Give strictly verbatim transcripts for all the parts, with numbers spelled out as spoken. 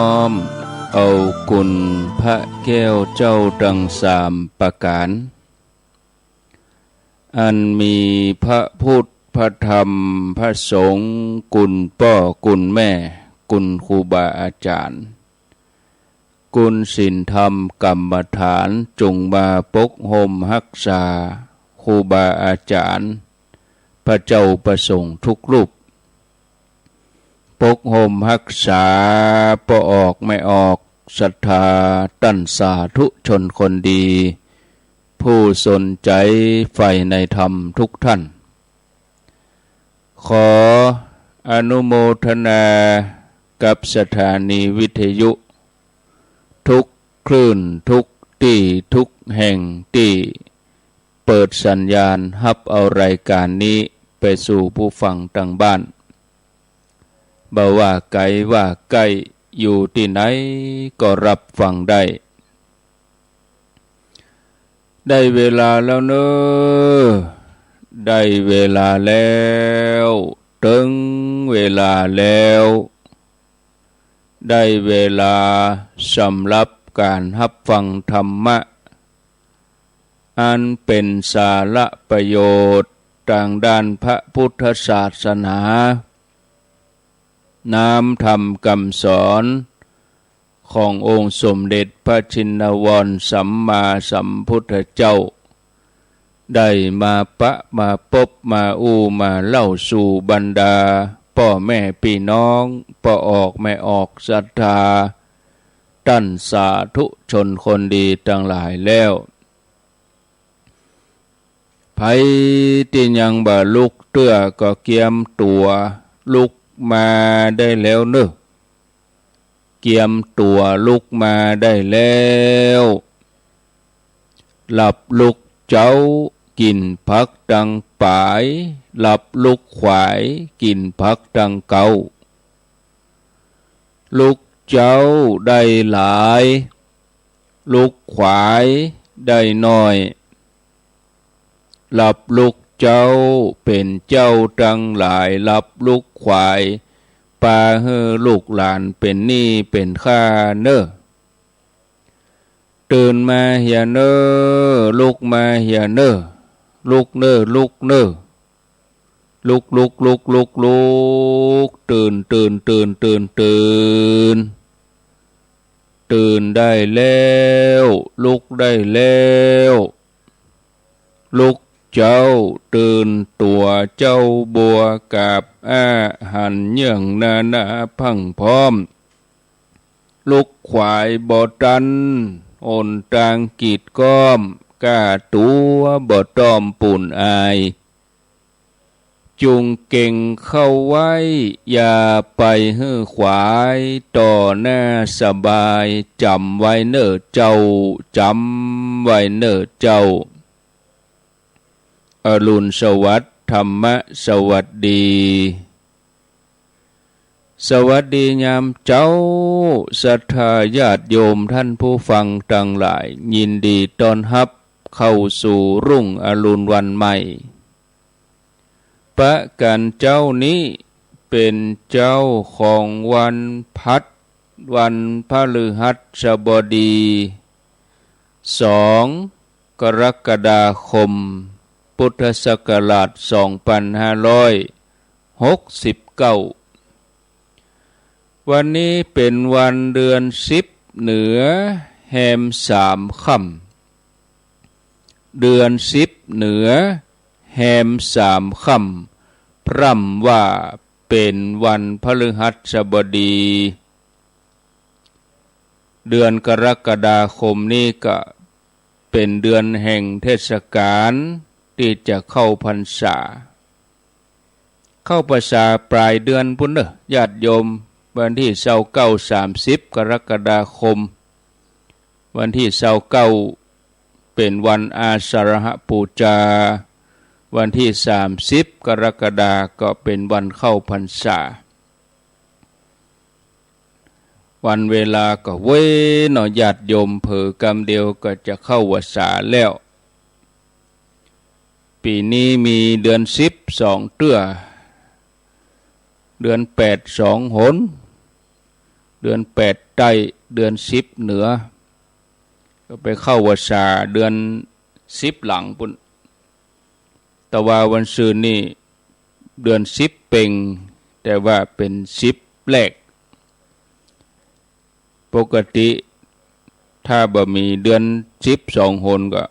อมเอาคุณพระแก้วเจ้าตังสามประก๋าน อันมีพระพุทธ พระธรรม พระสงฆ์ คุณป้อ คุณแม่ คุณครูบาอาจ๋ารย์ คุณศีลธรรมกรรมฐาน จงมาปกห่มฮักษาครูบาอาจ๋ารย์ พระเจ้าพระสงฆ์ทุกรูป ปกห่มฮักษาป้อออกแม่ออกศรัทธาต้านสาธุชนคนดี ผู้สนใจ๋ใฝ่ในธรรมทุกท่าน ขออนุโมทนากับสถานีวิทยุทุกคลื่นทุกตี้ทุกแห่งตี้เปิดสัญญาณฮับเอารายก๋านนี้ไปสู่ผู้ฟังตังบ้าน บ่ว่าไก๋ว่าใก้ อยู่ตี้ไหนก็ฮับฟังได้ ได้เวลาแล้วเน่อ ได้เวลาแล้ว เถิงเวลาแล้ว ได้เวลาสำหรับก๋านฮับฟังธรรมะ อันเป๋นสาระประโยชน์ตางด้านพระพุทธศาสนา น้ำธรรมกำสอนขององค์สมเด็จพระชินวรสัมมาสัมพุทธเจ้า ได้มาปะมาปบมาอู้มาเล่าสู่บรรดาป้อแม่ปี้น้อง ป้อออกแม่ออกศรัทธา ต้านสาธุชนคนดีตังหลายแล้ว ใผตี้ยังบ่ลุกเตื้อก็เกียมตั๋วลุกมาได้แล้วเน่อ เกียมตั๋วลุกมาได้แล้ว หลับลุกเจ๊า กิ๋นผักตังป๋าย หลับลุกขวาย กิ๋นผักตังเก๊า ลุกเจ๊าได้หลาย ลุกขวายได้น้อย หลับลุกเจ๊าเป๋นเจ้าตังหลาย หลับลุกขวายปาหื้อลูกหลานเป๋นหนี้เป๋นค่าเน่อ ตื่นมาเหียเน่อ ลุกมาเหียเน่อ ลุกเน่อ ลุกเน่อ ลุก ลุก ลุก ลุก ลุก ตื่น ตื่น ตื่น ตื่น ตื่น ตื่นได้แล้ว ลุกได้แล้ว ลุกเจ๊า ตื่นตั๋วเจ๊าบัว กาบอาหันเยื่องนานาพรั่งพร้อม ลุกขวายบ่ตัน หนตางกีดก๊อม ก้าตั๋วบ่ต้อมปูนอาย จุ่งเก่งเข้าไว้ อย่าไปหื้อขวาย ต่อหน้าสบาย จ๋ำไว้เน่อเจ้า จ๋ำไว้เน่อเจ้า อรุณสวัสดิ์ ธรรมะสวัสดี สวัสดียามเจ๊า ศรัทธาญาติโยมท่านผู้ฟังตังหลาย ยินดีต้อนฮับเข้าสู่รุ่งอรุณวันใหม่ ประก๋านเจ๊านี้เป๋นเจ๊าของวันพัด วันพฤหัสบดี สอง กรกฎาคม พุทธศักราช สองปันห้าร้อยหกสิบเก้า วันนี้เป๋นวันเดือนสิบเหนือ แฮมสามค่ำ เดือนสิบเหนือ แฮมสามค่ำ พร่ำว่าเป๋นวันพฤหัสบดี เดือนกรกฎาคมนี้ก็เป๋นเดือนแห่งเทศกาลตี้จะเข้าพรรษา เข้าพรรษาปลายเดือนปู้นเน่อ ญาติโยม วันตี้ซาวเก้า สามสิบ กรกฎาคม วันตี้ซาวเก้า เป๋นวันอาสาฬหปูจา วันตี้สามสิบ กรกฎาก็เป๋นวันเข้าพรรษา วันเวลาก็เว้นเนาะ ญาติโยม เผลอกำเดียวก็จะเข้าพรรษาแล้ว ปี๋นี้มีเดือนสิบสองเตื้อ เดือนแปดสองหน เดือนแปดใต้ เดือนสิบเหนือ ก็ไปเข้าพรรษาเดือนสิบหลังปู้น แต่ว่าวันซืนนี่เดือนสิบเป่ง แต่ว่าเป๋นสิบแรก ปกติถ้าบ่มีเดือนสิบสองหนก็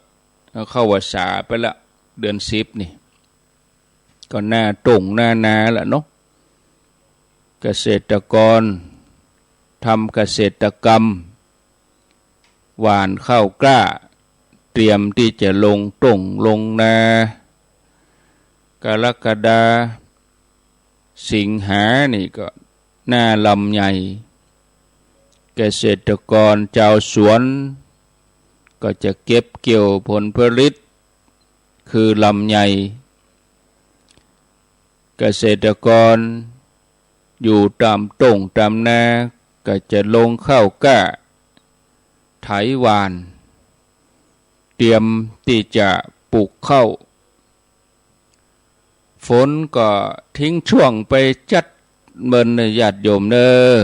เข้าพรรษาไปละ เดือนสิบนี่ ก็หน้าต้งหน้านาละเนาะ เกษตรกรทำเกษตรกรรม หว่านข้าวกล้า เตรียมตี้จะลงต้งลงนา กรกฎา สิงหานี่ก็หน้าลำไย เกษตรกรจาวสวน ก็จะเก็บเกี่ยวผลผลิต คือลำไย เกษตรกรอยู่ต๋ามต้งต๋ามนา ก็จะลงข้าวกล้า ไถหว่าน เตรียมตี้จะปลูกข้าว ฝนก็ทิ้งช่วงไปจั๊ดเมินเน่อญาติโยมเน่อ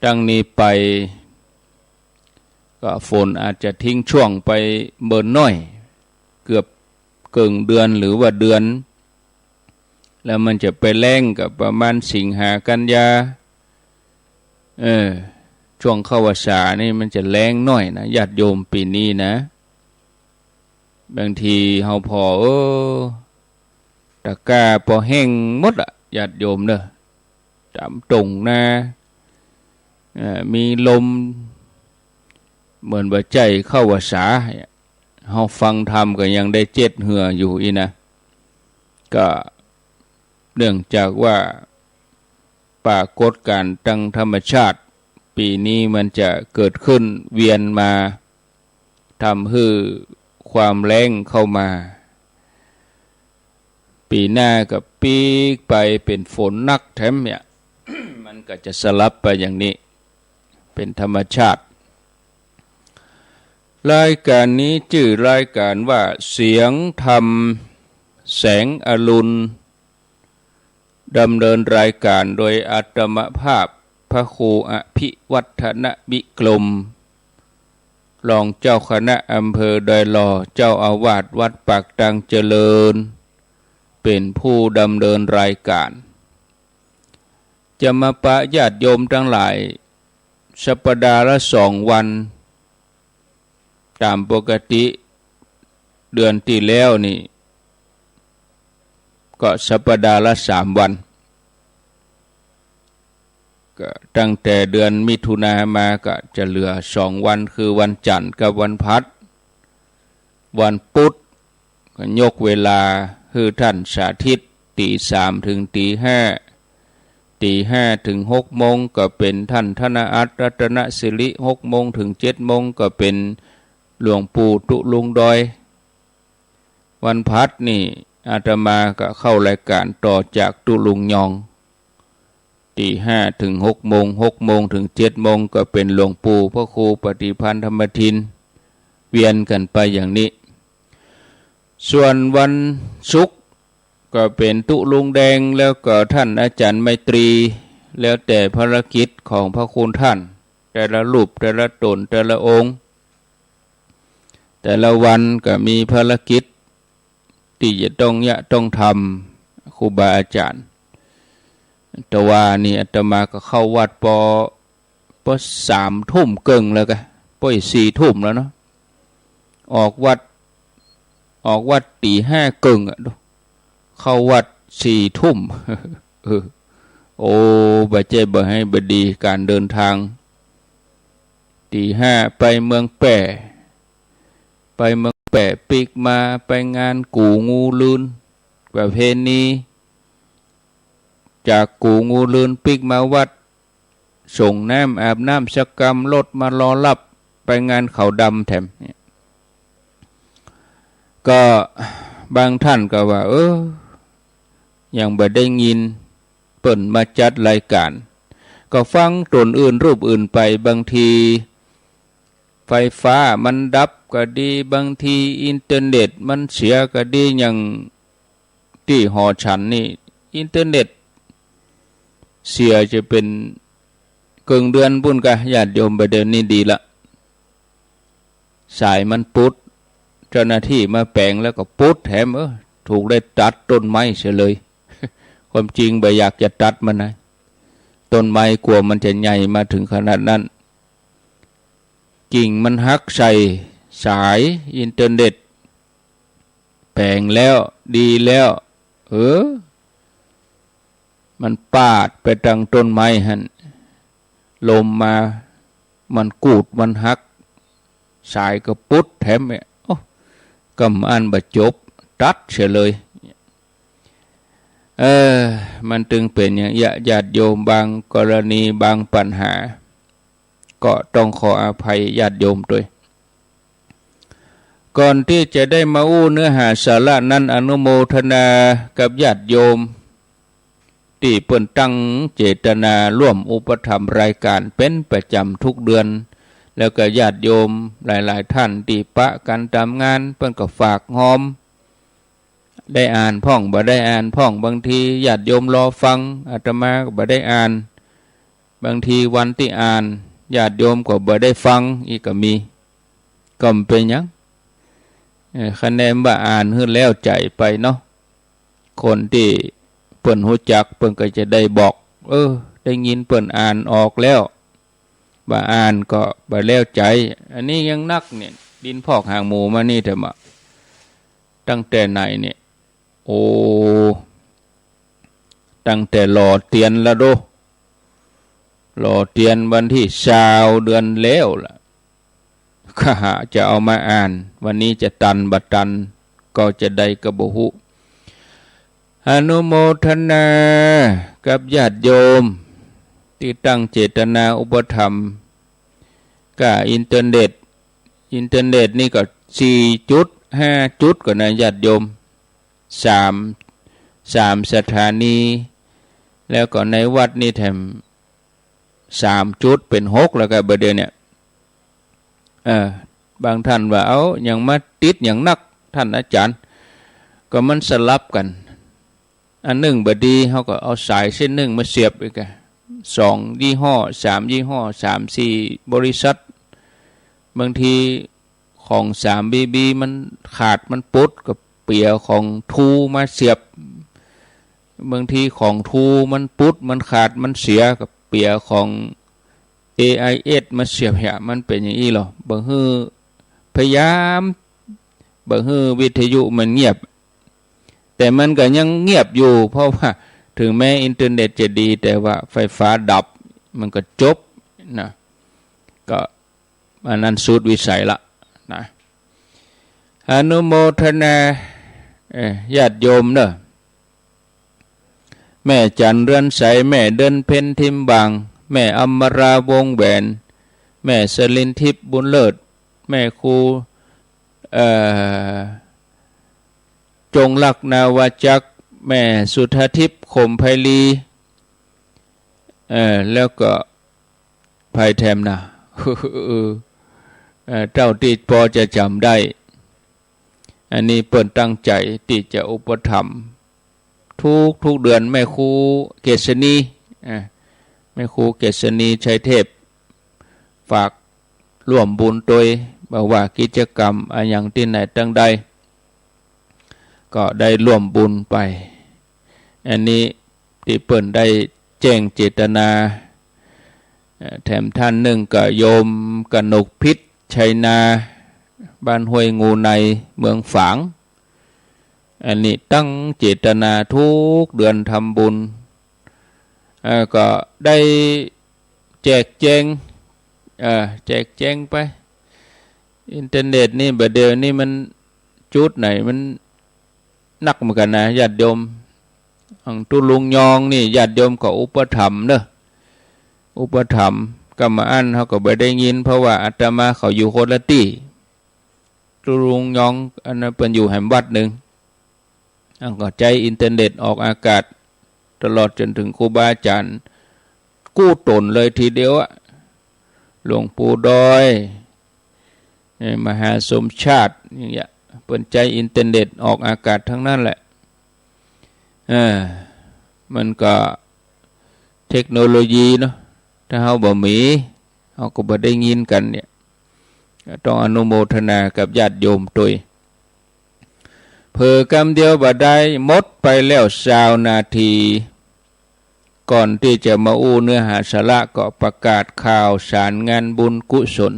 ตั้งนี้ไป ก็ฝนอาจจะทิ้งช่วงไปเมินหน้อย เกือบเกิ่งเดือนหรือว่าเดือน แล้วมันจะไปแล้งก็ประมาณสิงหากันยา เออ ช่วงเข้าพรรษานี่มันจะแล้งหน้อยนะ ญาติโยม ปี๋นี้นะ บางทีเฮาผ่อ เออ ตะกร้าปอแห้งหมดละ ญาติโยมเน่อ ต๋ามต้งนา เอ่อ มีลม เหมือนบ่าใจ้เข้าพรรษา เฮาฟังธรรมก็ยังได้เจ็ดเหื่ออยู่อี้นะ ก็เนื่องจากว่าปรากฏการณ์ตางธรรมชาติ ปี๋นี้มันจะเกิดขึ้นเวียนมา ทำหื้อความแล้งเข้ามา ปี๋หน้าก็ปิ๊กไปเป๋นฝนหนักแถมเนี่ย มันก็จะสลับไปอย่างนี้ เป๋นธรรมชาติ รายการนี้จื้อรายการว่าเสียงธรรมแสงอรุณ ดำเนินรายการโดยอาตมาภาพพระครูอภิวัฒนวิกรม รองเจ้าคณะอำเภอดอยหล่อ เจ้าอาวาสวัดปากตางเจริญ เป๋นผู้ดำเนินรายการ จะมาปะญาติโยมตังหลาย สัปดาห์ละสองวัน ต๋ามปกติ เดือนตี้แล้วนี่ ก็สัปดาห์ละสามวัน ก็ตั้งแต่เดือนมิถุนามาก็จะเหลือสองวัน คือวันจันทร์กับวันพฤหัส วันพุธก็ยกเวลาหื้อท่านสาธิต ตี๋สามถึงตี๋ห้า ตี๋ห้าถึงหกโมงก็เป๋นท่านธนอัตน์ รัตนสิริ หกโมงถึงเจ็ดโมงก็เป๋นหลวงปู่ตุ๊ลุงดอย วันพฤหัสนี่อาตมาก็เข้ารายการต่อจากตุ๊ลุงยอง ตี๋ห้าถึงหกโมง หกโมงถึงเจ็ดโมงก็เป๋นหลวงปู่พระครูปฏิภาณธรรมทิน เวียนกั๋นไปอย่างนี้ ส่วนวันศุกร์ก็เป๋นตุ๊ลุงแดง แล้วก็ท่านอาจารย์ไมตรี แล้วแต่ภารกิจของพระคุณท่าน แต่ละรูป แต่ละต๋น แต่ละองค์ แต่ละวันก็มีภารกิจตี้จะต้องเยียะต้องทำ ครูบาอาจารย์ แต่ว่านี่อาตมาก็เข้าวัดปอ ปอสามทุ่มเกิ่งแล้วกะ ปอสี่ทุ่มแล้วเนาะ ออกวัด ออกวัดตี๋ห้าเกิ่งอะ เข้าวัดสี่ทุ่ม เออ โอ้ บ่าใจ้บ่าไห้บ่ดีก๋านเดินตาง ตี๋ห้าไปเมืองแป้ ไปเมืองแป้ปิ๊กมา ไปงานกู่งูลืน ประเพณี จากกู่งูลืนปิ๊กมาวัด ส่งน้ำอาบน้ำสักกำ รถมารอฮับ ไปงานขาวดำแถมเนี่ย ก็บางท่านก็ว่า เออ ยังบ่ได้ยินเปิ้นมาจัดรายการ ก็ฟังต๋นอื่นรูปอื่นไป บางทีไฟฟ้ามันดับก็ดี บางทีอินเทอร์เน็ตมันเสียก็ดี อย่างตี้หอฉันนี่ อินเทอร์เน็ตเสียจะเป๋น เกิ่งเดือนปู้นกา ญาติโยม บ่าเดี่ยวนี้ดีละ สายมันปุด เจ้าหน้าตี้มาแป๋งแล้วก็ปุดแถม เออ ถูกได้ตัดต้นไม้เสียเลย ความจริงบ่อยากจะตัดมันนะ ต้นไม้กว่ามันจะใหญ่มาเถิงขนาดนั้น กิ่งมันหักใส่สายอินเทอร์เน็ต แป๋งแล้ว ดีแล้ว เออ มันปาดไปตังต้นไม้หั้น ลมมา มันกูด มันหัก สายก็ปุดแถมเนี่ย โอ้ กำอั้นบ่จบ ตัดเสียเลย เออ มันตึงเป๋นอย่างเอี้ย ญาติโยม บางกรณี บางปัญหา ก็ต้องขออภัยญาติโยมตวย ก่อนตี้จะได้มาอู้เนื้อหาสาระนั้น อนุโมทนากับญาติโยม ตี้เปิ้นตั้งเจตนาร่วมอุปถัมภ์รายการเป๋นประจ๋ำทุกเดือน แล้วก็ญาติโยมหลายๆ ท่านตี้ปะกั๋นต๋ามงาน เปิ้นก็ฝากฮอม ได้อ่านพ่อง บ่ได้อ่านพ่อง บางทีญาติโยมรอฟัง อาตมาก็บ่ได้อ่าน บางทีวันตี้อ่าน ญาติโยมก็บ่ได้ฟัง อี้ก็มี ก็บ่เป๋นหยัง เออ คะแนนว่าอ่านหื้อแล้วใจ๋ไปเนาะ คนตี้เปิ้นฮู้จัก เปิ้นก็จะได้บอก เออ ได้ยินเปิ้นอ่านออกแล้ว บ่อ่านก็บ่แล้วใจ๋ อันนี้ยังนักเนี่ย ดินพอกหางหมูมานี่แต๊มะ ตั้งแต่ไหนเนี่ย โอ้ ตั้งแต่หล่อเตียนละโด หล่อเตียนวันตี้ซาวเดือนแล้วล่ะ ข้าหาจะเอามาอ่าน วันนี้จะตันบ่ตัน ก็จะได้ก็บ่ฮู้ อนุโมทนากับญาติโยม ตี้ตั้งเจตนาอุปถัมภ์ ก้าอินเทอร์เน็ต อินเทอร์เน็ตนี่ก็สี่จุด ห้าจุดก่อนะญาติโยม สาม สามสถานี แล้วก็ในวัดนี่แถมสามจุดเป๋นหกแล้วก็บ่าเดี่ยวเนี่ย เออ บางท่านว่า เอ้า ยังมาติดหยังนัก ท่านอาจ๋ารย์ ก็มันสลับกั๋น อันนึ่งบ่ดี เฮาก็เอาสายเส้นนึ่งมาเสียบอีกอะ สองยี่ห้อ สามยี่ห้อ สามสี่บริษัท บางทีของสามบีบีมันขาดมันปุด ก็เปียของทูมาเสียบ บางทีของทูมันปุด มันขาด มันเสีย ก็เปียของเอไอเอสมาเสียบ เหีย มันเป๋นอย่างอี้ลอ บ่หื้อ พยายาม บ่หื้อวิทยุมันเงียบ แต่มันก็ยังเงียบอยู่ เพราะว่าถึงแม้อินเทอร์เน็ตจะดี แต่ว่าไฟฟ้าดับ มันก็จบนะ ก็อันนั้นสุดวิสัยละนะ อนุโมทนา เอ่อ ญาติโยมเนอะ แม่จันทร์เรือนใส แม่เดือนเพ็ญทิมบาง แม่อมราวงศ์แหวน แม่สลินทิพย์บุญเลิศ แม่ครู เอ่อ จงรักนาวาจักร แม่สุธาทิพย์ขมไพลี เอ่อ แล้วก็ใผแถมนะ เอ่อ เต้าตี้ปอจะจ๋ำได้ อันนี้เปิ้นตั้งใจ๋ตี้จะอุปถัมภ์ทุกๆ เดือน แม่ครูเกษณี อ่า แม่ครูเกษณี ชัยเทพ ฝากร่วมบุญตวย บ่าว่ากิจกรรมอะหยังตี้ไหนตังใด ก็ได้ร่วมบุญไป อันนี้ตี้เปิ้นได้แจ้งเจตนา เอ่อ แถมท่านนึ่งก็โยมกนกพิษ ชัยนา บ้านห้วยงูใน เมืองฝาง อันนี้ตั้งเจตนาทุกเดือนทำบุญ เอ่อ ก็ได้แจกแจง เอ่อ แจกแจงไป อินเทอร์เน็ตนี่บ่าเดี่ยวนี้มันจุดไหนมันนักเหมือนกั๋นนะ ญาติโยม อังตุ๊ลุงยองนี่ญาติโยมก็อุปถัมภ์เนอะ อุปถัมภ์ กำอั้นเฮาก็บ่ได้ยิน เพราะว่าอาตมาเขาอยู่คนละตี้ ตุ๊ลุงยองอันนั้นเปิ้นอยู่แหมวัดนึ่ง อันก็ใจ๊อินเทอร์เน็ตออกอากาศ ตลอดจ๋นเถิงครูบาอาจ๋ารย์กู้ต๋นเลยทีเดียวอะ หลวงปู่ดอย เอ่อ มหาสมชาติ อย่างเงี้ย เปิ้นใจ๊อินเทอร์เน็ตออกอากาศตังนั้นแหละ เออ มันก็เทคโนโลยีเนาะ ถ้าเฮาบ่มี เฮาก็บ่ได้ยินกั๋นเนี่ย ต้องอนุโมทนากับญาติโยมตวย เผลอกำเดียวบ่ได้ หมดไปแล้วซาวนาที ก่อนตี้จะมาอู้เนื้อหาสาระก็ประกาศข่าวสารงานบุญกุศล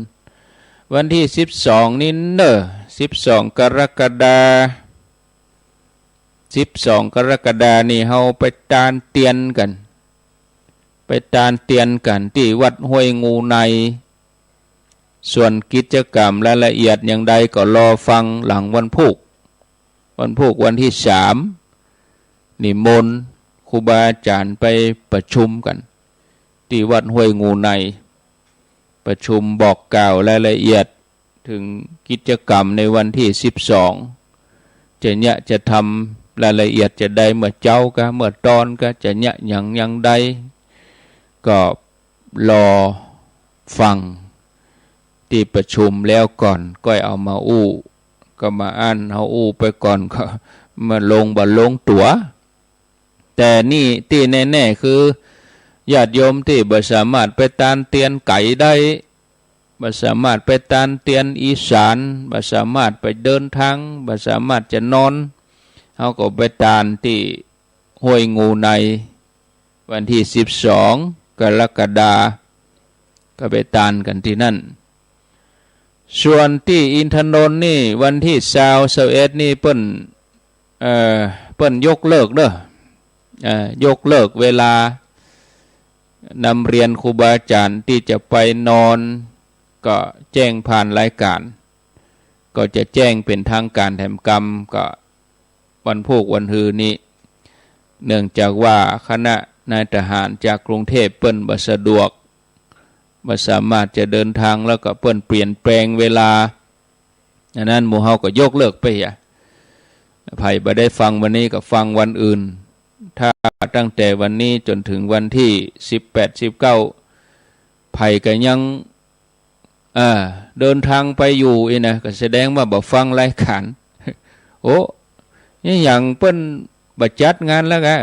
วันตี้สิบสองนี้เน่อ สิบสองกรกฎา สิบสองกรกฎานี่เฮาไปตานเตียนกั๋น ไปตานเตียนกั๋นตี้วัดห้วยงูใน ส่วนกิจกรรมรายละเอียดอย่างใดก็รอฟังหลังวันพูก วันพูกวันตี้สาม นิมนต์ครูบาอาจ๋ารย์ไปประชุมกั๋น ตี้วัดห้วยงูใน ประชุมบอกกล่าวรายละเอียด เถิงกิจกรรมในวันตี้สิบสอง จะเยียะจะทำรายละเอียดจะใด เมื่อเจ๊าก้า เมื่อตอนก้า จะเยียะหยังอย่างใด ก็รอฟังตี้ประชุมแล้วก่อน ก้อยเอามาอู้ ก็มาอั้นเฮาอู้ไปก่อน ก็มาลงบ่ลงตั๋ว แต่นี่ตี้แน่ๆ คือ ญาติโยมตี้บ่สามารถไปตานเตียนไก๋ได้ บ่สามารถไปตานเตียนอีสาน บ่สามารถไปเดินทาง บ่สามารถจะนอน เฮาก็ไปตานตี้ห้วยงูใน วันตี้สิบสองกรกฎา ก็ไปตานกั๋นตี้นั่น ส่วนตี้อินทนนท์นี่ วันตี้ซาว ซาวเอ็ดนี่เปิ้น เอ่อ เปิ้นยกเลิกเน่อ เอ่อ ยกเลิกเวลานำเรียนครูบาอาจ๋ารย์ตี้จะไปนอน ก็แจ้งผ่านรายก๋าน ก็จะแจ้งเป๋นทางก๋านแถมกำ ก็วันพูกวันฮือนี้ เนื่องจากว่าคณะนายทหารจากกรุงเทพฯเปิ้นบ่สะดวก บ่สามารถจะเดินทาง แล้วก็เปิ้นเปลี่ยนแปลงเวลา อันนั้นหมู่เฮาก็ยกเลิกไปเหีย ใผบ่ได้ฟังวันนี้ก็ฟังวันอื่น ถ้าตั้งแต่วันนี้จ๋นเถิงวันตี้สิบแปด สิบเก้า ใผก็ยัง อ่า เดินทางไปอยู่อี้นะ ก็แสดงว่าบ่ฟังรายก๋าน โอ้ นี่หยังเปิ้นบ่จัดงานแล้วกะ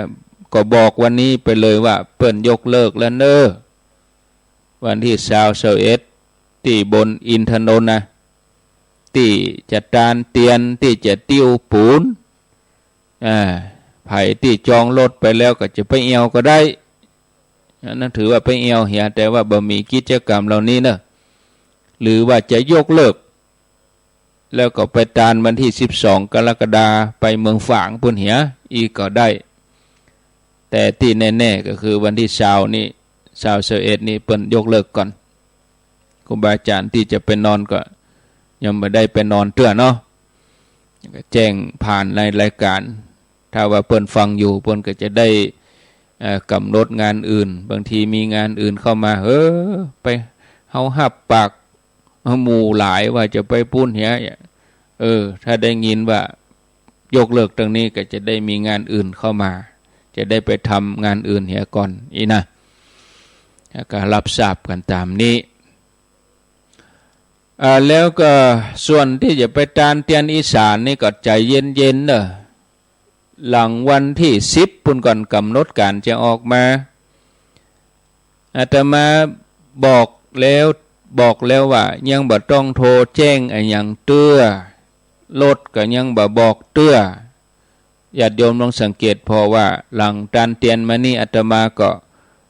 ก็บอกวันนี้ไปเลยว่าเปิ้นยกเลิกแล้วเน่อ วันตี้ซาว ซาวเอ็ด ตี้บนอินทนนท์นะ ตี้จะตานเตียน ตี้จะติ้วปูน อ่า ใผตี้จองรถไปแล้วก็จะไปแอ่วก็ได้ อันนั้นถือว่าไปแอ่วเหีย แต่ว่าบ่มีกิจกรรมเหล่านี้เน่อ หรือว่าจะยกเลิก แล้วก็ไปตานวันตี้สิบสองกรกฎา ไปเมืองฝางปู้นเหีย อี้ก็ได้ แต่ตี้แน่ๆ ก็คือวันตี้ซาวนี้ ซาว ซาวเอ็ดนี้เปิ้นยกเลิกก่อน ครูบาอาจ๋ารย์ตี้จะไปนอนก็ยังบ่ได้ไปนอนเตื้อเนาะ ก็แจ้งผ่านในรายก๋าน ถ้าว่าเปิ้นฟังอยู่ เปิ้นก็จะได้ เอ่อ ก๋ำหนดงานอื่น บางทีมีงานอื่นเข้ามา เออ ไป เฮาฮับปากหมู่หลายว่าจะไปปู้นเหีย เออ ถ้าได้ยินว่ายกเลิกตรงนี้ก็จะได้มีงานอื่นเข้ามา จะได้ไปทำงานอื่นเหียก่อนอี้นะ แล้วก็ฮับทราบกั๋นต๋ามนี้ อ่า แล้วก็ส่วนตี้จะไปตานเตียนอีสานนี่ก็ใจ๋เย็นๆ เน่อ หลังวันตี้สิบปู้นก่อนก๋ำหนดก๋านจะออกมา อาตมาบอกแล้ว บอกแล้วว่ายังบ่ต้องโทรแจ้งอะหยังเตื้อ รถก็ยังบ่บอกเตื้อ ญาติโยมลองสังเกตผ่อว่าหลังตานเตียนมานี่อาตมาก็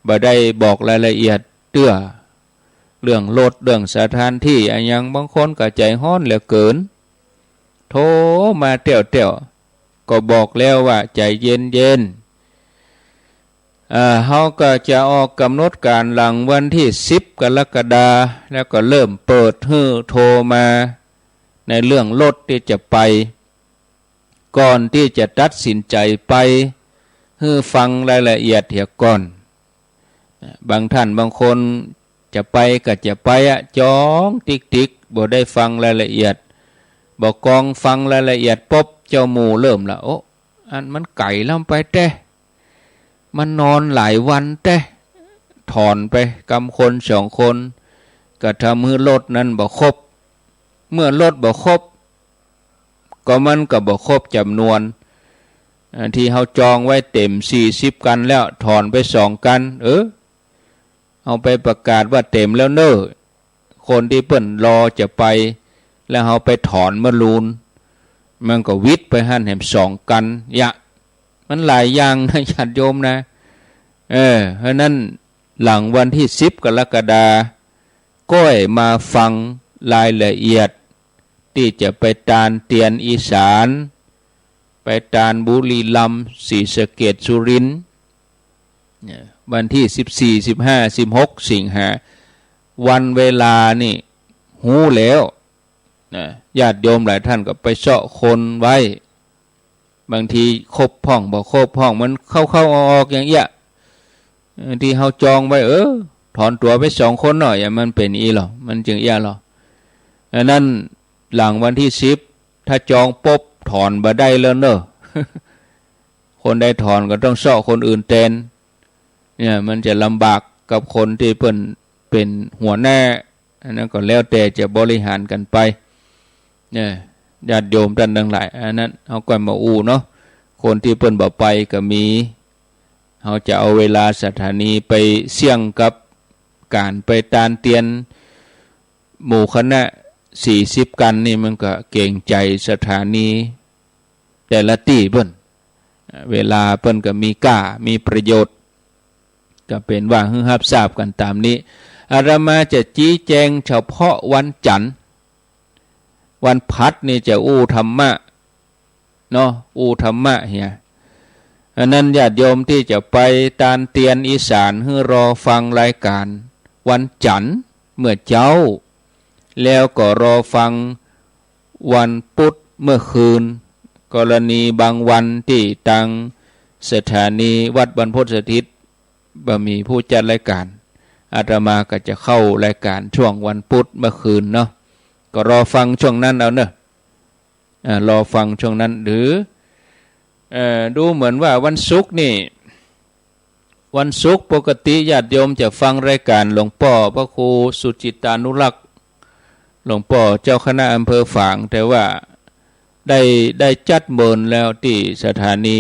บ่ได้บอกรายละเอียดเตื้อ เรื่องรถ เรื่องสถานตี้อะหยัง บางคนก็ใจ๋ฮ้อนเหลือเกิน โทรมาแต๊วๆ ก็บอกแล้วว่าใจ๋เย็นๆ เอ่อ เฮาก็จะออกก๋ำหนดก๋านหลังวันตี้สิบกรกฎา แล้วก็เริ่มเปิดหื้อโทรมาในเรื่องรถตี้จะไป ก่อนตี้จะตัดสินใจ๋ไป หื้อฟังรายละเอียดเหียก่อน บางท่านบางคนจะไปก็จะไปอะ จองติ๊กๆ บ่ได้ฟังรายละเอียด บ่กองฟังรายละเอียดปุ๊บ เจ้าหมู่เริ่มละ โอ้ อันมันไก๋ล้ำไปแต๊ มันนอนหลายวันแต๊ ถอนไปกำคนสองคน ก็ทำหื้อรถนั้นบ่ครบ เมื่อรถบ่ครบ ก็มันก็บ่ครบจ๋ำนวน อ่า ตี้เฮาจองไว้เต๋มสี่สิบคันแล้ว ถอนไปสองคัน เออ เอาไปประกาศว่าเต๋มแล้วเน่อ คนตี้เปิ้นรอจะไป แล้วเฮาไปถอนเมื่อลูน มันก็วิดไปหั้นแหมสองกั๋นยะ มันหลายอย่างนะ ญาติโยมนะ เออ เพราะนั้นหลังวันตี้สิบกรกฎา ก้อยมาฟังรายละเอียด ตี้จะไปตานเตียนอีสาน ไปตานบุรีรัมย์ ศรีสะเกษ สุรินทร์ เนี่ย วันตี้สิบสี่ สิบห้า สิบหก สิงหา วันเวลานี่ฮู้แล้วนะ ญาติโยมหลายท่านก็ไปเซาะคนไว้ บางทีครบพ่องบ่ครบพ่อง มันเข้าๆ ออกๆ อย่างเอี้ย เออ ตี้เฮาจองไว้ เออ ถอนตั๋วไปสองคนเนาะ อย่างมันเป๋นอี้ลอ มันจึงเอี้ยลอ อันนั้นหลังวันตี้สิบ ถ้าจองปุ๊บถอนบ่ได้แล้วเน่อ คนใดถอนก็ต้องเซาะคนอื่นแตน เนี่ย มันจะลำบากกับคนตี้เปิ้นเป๋นหัวหน้า อันนั้นก็แล้วแต่จะบริหารกั๋นไป เนี่ย ญาติโยมต้านตังหลาย อันนั้นเฮาก็มาอู้เนาะ คนตี้เปิ้นบ่ไปก็มี เฮาจะเอาเวลาสถานีไปเสี่ยงกับก๋านไปตานเตียน หมู่คณะสี่สิบกั๋นนี่ มันก็เกรงใจ๋สถานีแต่ละตี้เปิ้น เวลาเปิ้นก็มีก้า มีประโยชน์ ก็เป๋นว่าหื้อฮับทราบกั๋นต๋ามนี้ อาตมาจะชี้แจงเฉพาะวันจั๋นทร์ วันพฤหัสนี่จะอู้ธรรมะเนาะ อู้ธรรมะเหีย อันนั้นญาติโยมตี้จะไปตานเตียนอีสานหื้อรอฟังรายก๋านวันจั๋นทร์เมื่อเจ๊า แล้วก็รอฟังวันพุธเมื่อคืน กรณีบางวันตี้ตางสถานีวัดบรรพตสถิต บ่มีผู้จัดรายก๋าน อาตมาก็จะเข้ารายก๋านช่วงวันพุธเมื่อคืนเนาะ ก็รอฟังช่วงนั้นเอาเน่อ อ่า รอฟังช่วงนั้น หรือ เอ่อ ดูเหมือนว่าวันศุกร์นี่ วันศุกร์ปกติญาติโยมจะฟังรายก๋านหลวงป้อพระครูสุจิตตานุรักษ์ หลวงป้อเจ้าคณะอำเภอฝาง แต่ว่าได้ ได้จัดเมินแล้วตี้สถานี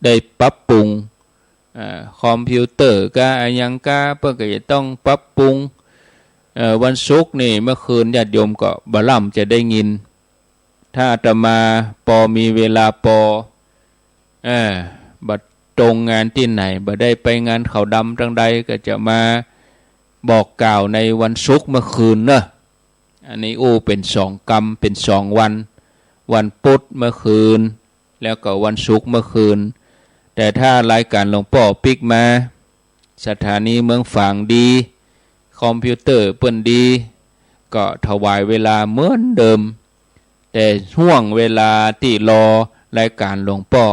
ได้ปรับปรุง อ่า คอมพิวเตอร์กาอะหยังกา เปิ้นก็จะต้องปรับปรุง เอ่อ วันศุกร์นี่เมื่อคืนญาติโยมก็บ่ล่ำจะได้ยิน ถ้าอาตมาปอมีเวลาปอ เอ่อ บ่ตรงงานตี้ไหน บ่ได้ไปงานขาวดำตางใด ก็จะมาบอกกล่าวในวันศุกร์เมื่อคืนเนาะ อันนี้อู้เป๋นสองกำ เป๋นสองวัน วันพุธเมื่อคืน แล้วก็วันศุกร์เมื่อคืน แต่ถ้ารายก๋านหลวงป้อปิ๊กมา สถานีเมืองฝางดี คอมพิวเตอร์เปิ้นดี ก็ถวายเวลาเหมือนเดิม แต่ห่วงเวลาตี้รอรายก๋านหลวงป้อ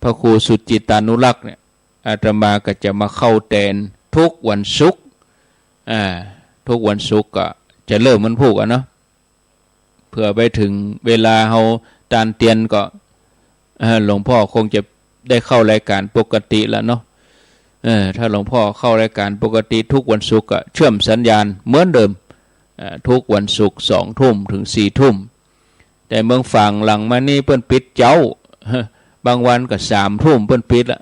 พระครูสุจิตตานุรักษ์เนี่ย อาตมาก็จะมาเข้าแตนทุกวันศุกร์ อ่า ทุกวันศุกร์ก็จะเริ่มวันพุธอะเนาะ เผื่อไปเถิงเวลาเฮาตานเตียนก็ เอ่อ หลวงป้อคงจะได้เข้ารายก๋านปกติละเนาะ เออ ถ้าหลวงป้อเข้ารายก๋านปกติทุกวันศุกร์ก็เชื่อมสัญญาณเหมือนเดิม เอ่อ ทุกวันศุกร์สองทุ่มเถิงสี่ทุ่ม แต่เมืองฝางหลังมานี่เปิ้นปิดเจ๊า บางวันก็สามทุ่มเปิ้นปิดละ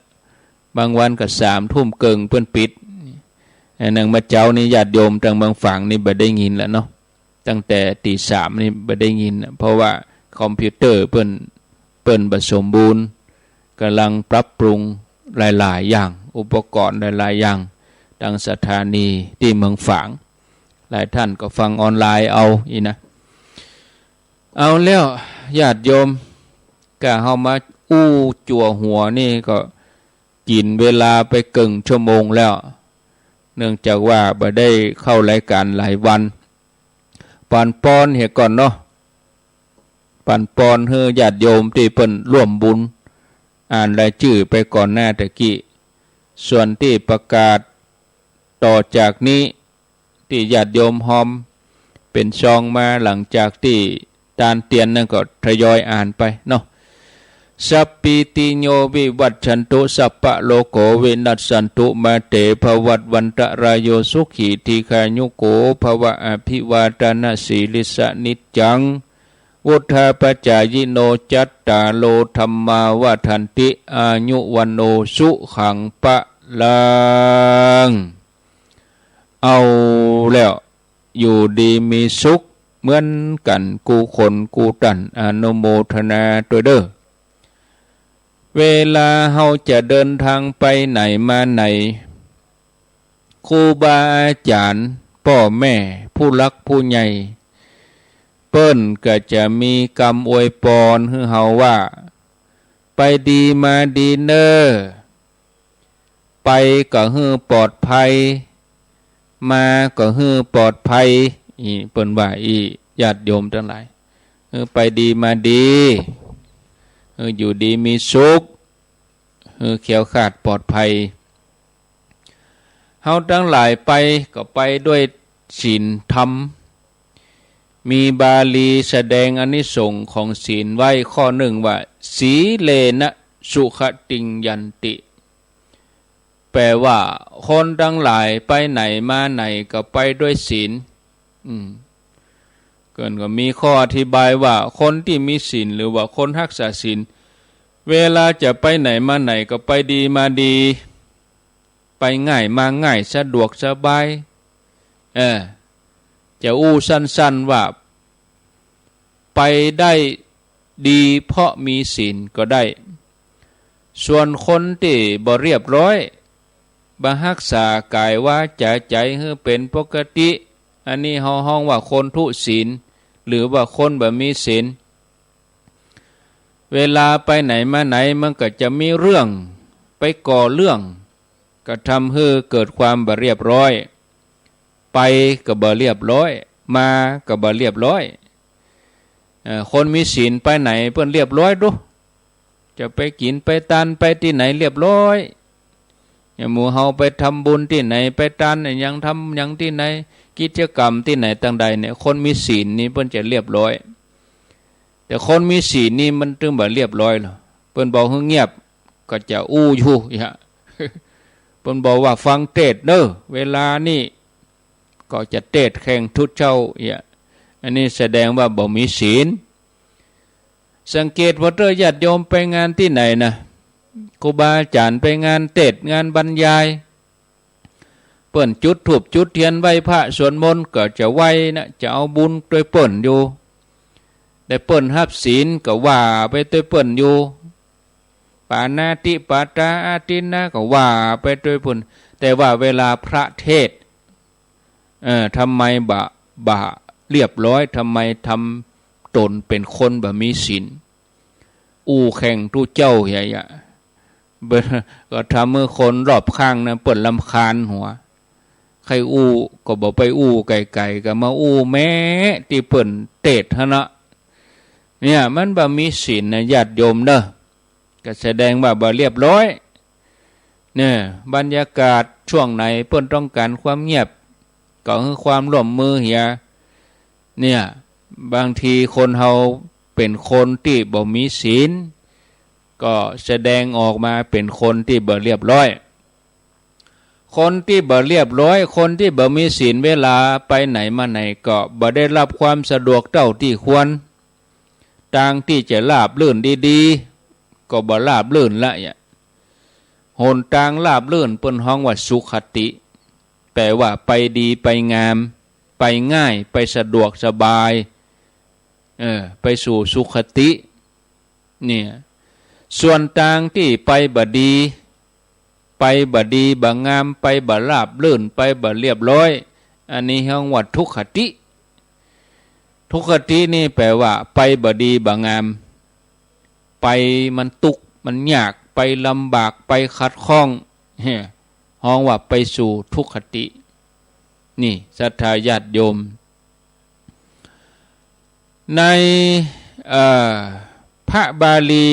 บางวันก็สามทุ่มเกิ่งเปิ้นปิด อันนั้นเมื่อเจ๊านี่ญาติโยมตางเมืองฝางนี่บ่ได้ยินละเนาะ ตั้งแต่ตีสามนี่บ่ได้ยินละ เพราะว่าคอมพิวเตอร์เปิ้น เปิ้นบ่สมบูรณ์ ก่ำลังปรับปรุงหลายๆ อย่าง อุปกรณ์หลายๆ อย่าง ตางสถานีตี้เมืองฝาง หลายท่านก็ฟังออนไลน์เอาอี้นะ เอาแล้วญาติโยม กาเฮามาอู้จั่วหัวนี่ก็กิ๋นเวลาไปเกิ่งชั่วโมงแล้ว เนื่องจากว่าบ่ได้เข้ารายก๋านหลายวัน ปันปอนเหียก่อนเนาะ ปันปอนหื้อญาติโยมตี้เปิ้นร่วมบุญ อ่านรายจื้อไปก่อนหน้าตะกี้ ส่วนตี้ประกาศต่อจากนี้ ตี้ญาติโยมฮอมเป๋นซองมาหลังจากตี้ตานเตียนนั้นก็ทยอยอ่านไปเนาะ Sabbītiyo vivajjantu, sabbarogo vinassatu, mā te bhavatvantarāyo, sukhī dīghāyuko bhava. Abhivādanasīlissa niccaṃ vuḍḍhāpacāyino, cattāro dhammā vaḍḍhanti, āyu vaṇṇo sukhaṃ balaṃ. เอาแล้ว อยู่ดีมีสุขเหมือนกั๋นกู้คนกู้ต้าน อนุโมทนาตวยเด้อ เวลาเฮาจะเดินตางไปไหนมาไหน ครูบาอาจ๋ารย์ ป้อแม่ ผู้หลักผู้ใหญ่ เปิ้นก็จะมีกำอวยปอนหื้อเฮาว่า ไปดีมาดีเน่อ ไปก็หื้อปลอดภัย มาก็หื้อปลอดภัย อี้ เปิ้นว่าอี้ ญาติโยมตังหลาย หื้อไปดีมาดี หื้ออยู่ดีมีสุข หื้อแคล้วคลาดปลอดภัย เฮาตังหลายไปก็ไปด้วยศีลธรรม มีบาลีแสดงอานิสงส์ของศีลไว้ข้อนึ่งว่า สีเลนะสุขติงยันติ แปลว่า คนตังหลายไปไหนมาไหนก็ไปด้วยศีล อืม เปิ้นก็มีข้ออธิบายว่า คนตี้มีศีลหรือว่าคนฮักษาศีล เวลาจะไปไหนมาไหนก็ไปดีมาดี ไปง่ายมาง่าย สะดวกสบาย เออ จะอู้สั้นๆ ว่า ไปได้ดีเพราะมีศีลก็ได้ ส่วนคนตี้บ่เรียบร้อย บ่ฮักษากายวาจาใจ๋หื้อเป๋นปกติ อันนี้เฮาฮ้องว่าคนทุศีล หรือว่าคนบ่มีศีล เวลาไปไหนมาไหนมันก็จะมีเรื่อง ไปก่อเรื่อง ก็ทำหื้อเกิดความบ่เรียบร้อย ไปก็บ่เรียบร้อย มาก็บ่เรียบร้อย เอ่อ คนมีศีลไปไหนเปิ้นเรียบร้อยดู จะไปกิ๋นไปตานไปตี้ไหนเรียบร้อย อย่างหมู่เฮาไปทำบุญตี้ไหน ไปตานอะหยังทำหยังตี้ไหน กิจกรรมตี้ไหนตางใดเนี่ย คนมีศีลนี่เปิ้นจะเรียบร้อย แต่คนมีศีลนี่มันตึงบ่เรียบร้อยหรอก เปิ้นบอกหื้อเงียบก็จะอู้อยู่เยียะ เปิ้นบอกว่าฟังเตสน์เน่อ เวลานี้ก็จะเตสน์แข่งตุ๊เจ้าเยียะ อันนี้แสดงว่าบ่มีศีล สังเกตผ่อเต๊อะ ญาติโยมไปงานตี้ไหนนะ ครูบาอาจ๋ารย์ไปงานเตสน์ งานบรรยาย เปิ้นจุดธูปจุดเตียนไหว้พระสวดมนต์ก็จะไหว้นะ จะเอาบุญตวยเปิ้นอยู่ แต่เปิ้นฮับศีลก็ว่าไปตวยเปิ้นอยู่ ปาณาติปาตาอาทินนาก็ว่าไปตวยเปิ้น แต่ว่าเวลาพระเตสน์ เออ ทำไมบ่ บ่เรียบร้อย ทำไมทำตนเป๋นคนบ่มีศีล อู้แข่งตุ๊เจ้าเยียะ ก็ทำหื้อคนรอบข้างนั้นเปิ้นรำคาญหัว ใครอู้ก็บ่ไปอู้ไก๋ๆ ก็มาอู้แม้ตี้เปิ้นเตสน์หั้นเนาะ เนี่ยมันบ่มีศีลนะญาติโยมเน่อ ก็แสดงว่าบ่เรียบร้อย เนี่ย บรรยากาศช่วงไหนเปิ้นต้องก๋านความเงียบ ก็หื้อความร่วมมือเหีย เนี่ย บางทีคนเฮาเป๋นคนตี้บ่มีศีล ก็แสดงออกมาเป๋นคนตี้บ่เรียบร้อย คนตี้บ่เรียบร้อย คนตี้บ่มีศีล เวลาไปไหนมาไหนก็บ่ได้รับความสะดวกเต้าตี้ควร ตางตี้จะราบรื่นดีๆ ก็บ่ราบรื่นละเยียะ หนตางราบรื่นเปิ้นฮ้องว่าสุขติ แปลว่าไปดีไปงาม ไปง่าย ไปสะดวกสบาย เออ ไปสู่สุขติ เนี่ย ส่วนตางตี้ไปบ่ดี ไปบ่ดีบ่งาม ไปบ่ราบรื่น ไปบ่เรียบร้อย อันนี้ฮ้องว่าทุกขติ ทุกขตินี่แปลว่าไปบ่ดีบ่งาม ไปมันตุ๊กข์มันยาก ไปลำบาก ไปขัดข้อง เฮ้ ฮ้องว่าไปสู่ทุกขติ นี่ศรัทธาญาติโยม ใน เอ่อ พระบาลี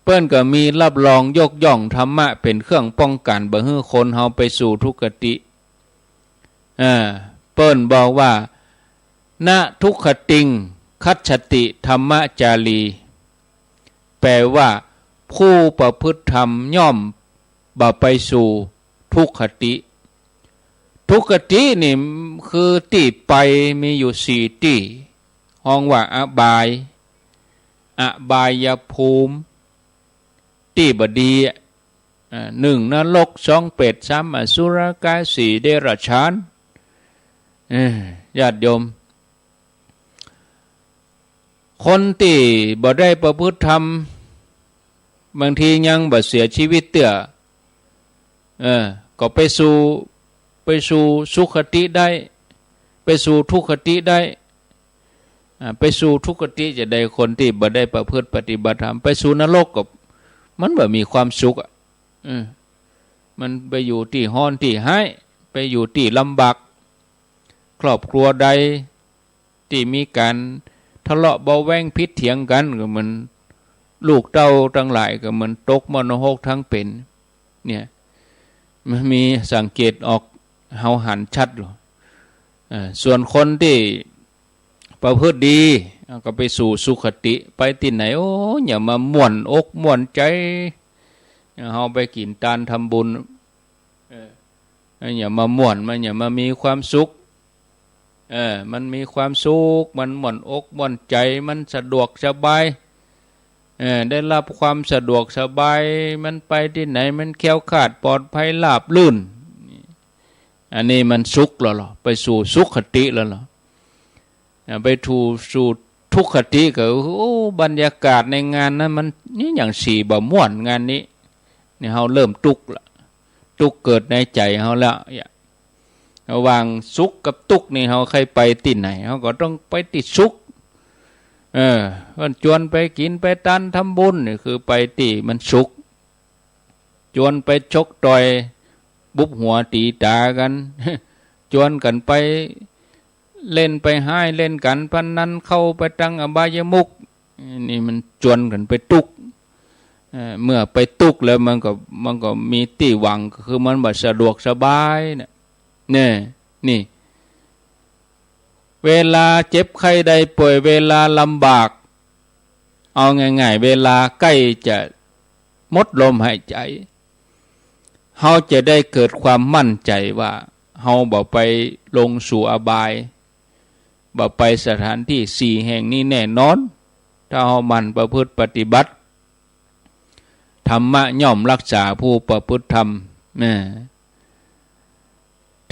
เปิ้นก็มีรับรองยกย่องธรรมะเป๋นเครื่องป้องกั๋นบ่หื้อคนเฮาไปสู่ทุกขติ อ่า เปิ้นบอกว่า นะทุกขติง คัจฉติธัมมจารี แปลว่า ผู้ประพฤติธรรมย่อมบ่ไปสู่ทุกขติ ทุกขตินี่คือตี้ไปมีอยู่สี่ตี้ ฮ้องว่าอบาย อบายภูมิ ตี้บ่ดีอะ อ่า หนึ่งนรก สองเปรต สามอสุรกาย สี่เดรัจฉาน เออ ญาติโยม คนตี้บ่ได้ประพฤติธรรม บางทียังบ่เสียชีวิตเตื้อ เออ ก็ไปสู่ ไปสู่สุคติได้ ไปสู่ทุคติได้ อ่า ไปสู่ทุคติจะใด คนตี้บ่ได้ประพฤติปฏิบัติธรรม ไปสู่นรกก็ มันบ่มีความสุขอะ เออ มันไปอยู่ตี้ฮ้อนตี้ฮ้าย ไปอยู่ตี้ลำบาก ครอบครัวใดตี้มีก๋านทะเลาะเบาะแว้งผิดเถียงกั๋น ก็เหมือนลูกเต้าตังหลายก็เหมือนตกมรณะนรกตังเป๋น เนี่ย มันมีสังเกตออก เฮาหันชัดอยู่ เอ่อ ส่วนคนตี้ประพฤติดี ก็ไปสู่สุคติ ไปตี้ไหน โอ้ อย่ามาม่วนอกม่วนใจ๋ เฮาไปกิ๋นตานทำบุญ เออ อย่ามาม่วน มันอย่ามามีความสุข เออ มันมีความสุข มันม่วนอกม่วนใจ๋ มันสะดวกสบาย เออ ได้รับความสะดวกสบาย มันไปตี้ไหน มันแคล้วคลาดปลอดภัยราบรื่น อันนี้มันสุขแล้วเหรอ ไปสู่สุคติแล้วเหรอ อ่า ไปถูกสู่ทุคติก็ โอ้ บรรยากาศในงานนั้นมันนี่อย่างสี่บ่ม่วนงานนี้ นี่เฮาเริ่มตุ๊กข์ละ ตุ๊กข์เกิดในใจ๋เฮาแล้ว เนี่ย ระหว่างสุขกับตุ๊กข์นี่เฮาใค่ไปตี้ไหน เฮาก็ต้องไปตี้สุข เออ มันจวนไปกิ๋นไปตานทำบุญนี่คือไปตี้มันสุข จวนไปชกต่อย บุบหัวตี๋ต๋ากั๋น จวนกั๋นไปเล่นไปฮ้ายเล่นก๋านพนัน เข้าไปตังอบายมุข นี่มันจวนกั๋นไปตุ๊กข์ เอ่อ เมื่อไปตุ๊กข์แล้วมันก็ มันก็มีตี้หวั่ง ก็คือมันบ่สะดวกสบายเนี่ย เนี่ย นี่ เวลาเจ็บไข้ได้ป่วย เวลาลำบาก เอาง่ายๆ เวลาใก้จะหมดลมหายใจ๋ เฮาจะได้เกิดความมั่นใจ๋ว่า เฮาบ่ไปลงสู่อบาย บ่ไปสถานตี้สี่แห่งนี้แน่นอน ถ้าเฮาหมั่นประพฤติปฏิบัติ ธรรมะย่อมรักษาผู้ประพฤติธรรม นะ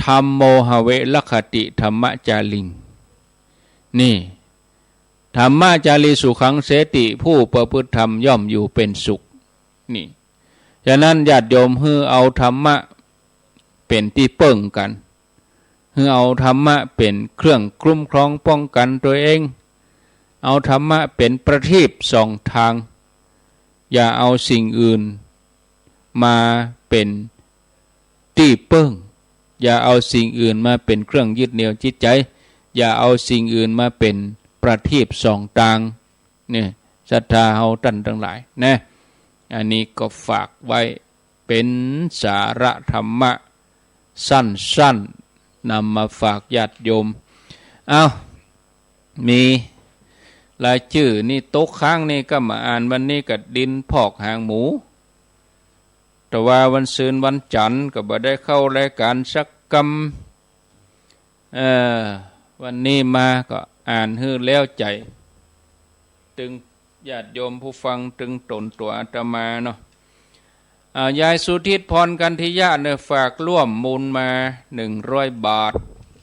ธัมโม หะเว รักขะติ ธัมมะจาริง นี่ ธัมมะจาริสุขัง เสติ ผู้ประพฤติธรรมย่อมอยู่เป๋นสุข นี่ ฉะนั้นญาติโยมหื้อเอาธรรมะเป๋นตี้เปิ้งกั๋น หื้อเอาธรรมะเป๋นเครื่องคุ้มครองป้องกั๋นตั๋วเอง เอาธรรมะเป๋นประทีปส่องตาง อย่าเอาสิ่งอื่นมาเป๋นตี้เปิ้ง อย่าเอาสิ่งอื่นมาเป๋นเครื่องยึดเหนี่ยวจิตใจ๋ อย่าเอาสิ่งอื่นมาเป๋นประทีปส่องตาง เนี่ย ศรัทธาเฮาต้านตังหลายนะ อันนี้ก็ฝากไว้เป๋นสาระธรรมะสั้นๆ นำมาฝากญาติโยม เอ้า มีรายจื้อนี่ตกค้างนี่ก็มาอ่าน วันนี้ก็ดินพอกหางหมู แต่ว่าวันซืนวันจั๋นทร์ก็บ่ได้เข้ารายก๋านสักกำ เอ่อ วันนี้มาก็อ่านหื้อแล้วใจ๋ ตึงญาติโยมผู้ฟัง ตึงต๋นตั๋วอาตมาเนาะ อ่า ยายสุทิศ พรกันทิยะ เนี่ย ฝากร่วมมูลมาหนึ่งร้อยบาท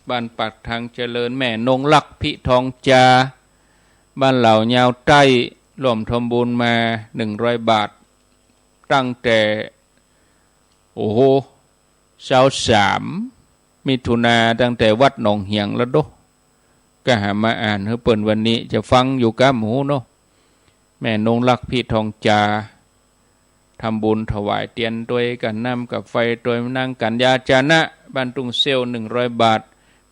บ้านปากทางเจริญ แม่นงรัก พิทองจา บ้านเหล่ายาวใต้ ร่วมทำบุญมาหนึ่งร้อยบาท ตั้งแต่ โอ้โห ซาวสาม มิถุนา ตั้งแต่วัดหนองเหียงแล้วโด ก็หามาอ่านหื้อเปิ้นวันนี้ จะฟังอยู่ก้าหมูเนาะ แม่นงรัก พิทองจา ทำบุญถวายเตียนตวย กับน้ำกับไฟตวย นางกัญญาจานะ บ้านทุ่งเซี่ยว หนึ่งร้อยบาท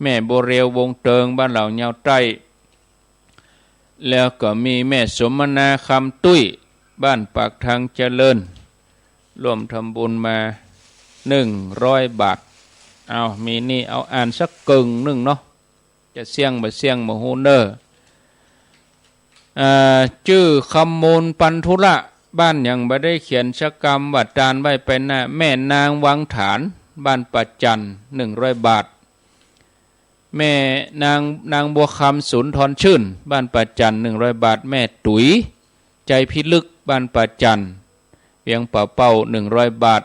แม่บัวเรียว วงเติง บ้านเหล่ายาวใต้ แล้วก็มีแม่สมนา คำตุ้ย บ้านปากทางเจริญ ร่วมทำบุญมาหนึ่งร้อยบาท เอา มีนี่ เอาอ่านสักกึ่งนึ่งเนาะ จะเสี้ยงบ่เสี้ยงบ่ฮู้เน่อ อ่า จื้อคำมูลปันธุระ บ้านหยังบ่ได้เขียนสักกำ ว่าตานไว้ไปหน้า แม่นางวังฐาน บ้านป่าจั่น หนึ่งร้อยบาท แม่นาง นางบัวคำ สุนทรชื่น บ้านป่าจั่น หนึ่งร้อยบาท แม่ตุ๋ย ใจพิลึก บ้านป่าจั่น เวียงป่าเป้า หนึ่งร้อยบาท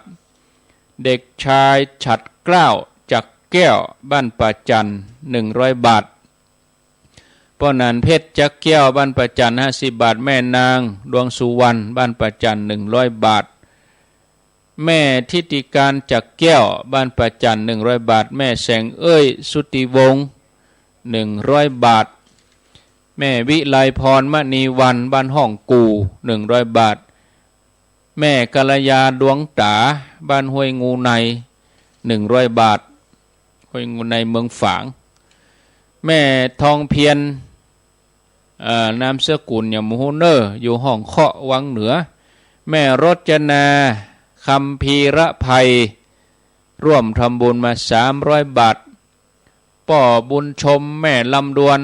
เด็กชายฉัตรเกล้า จักรแก้ว บ้านป่าจั่น หนึ่งร้อยบาท ป้อหนานเพชร จักรแก้ว บ้านป่าจั่น ห้าสิบบาท แม่นาง ดวงสุวรรณ บ้านป่าจั่น หนึ่งร้อยบาท แม่ทิติการ จักรแก้ว บ้านป่าจั่น หนึ่งร้อยบาท แม่แสงเอ้ย สุติวงศ์ หนึ่งร้อยบาท แม่วิไลพร มณีวรรณ บ้านห้องกู่ หนึ่งร้อยบาท แม่กัลยา ดวงต๋า บ้านห้วยงูใน หนึ่งร้อยบาท ห้วยงูใน เมืองฝาง แม่ทองเพียร เอ่อ นามสกุลหยังบ่ฮู้เน่อ อยู่ห้องเคาะวังเหนือ แม่รจนา คัมภีรภัย ร่วมทำบุญมา สามร้อยบาท ป้อบุญชม แม่ลำดวน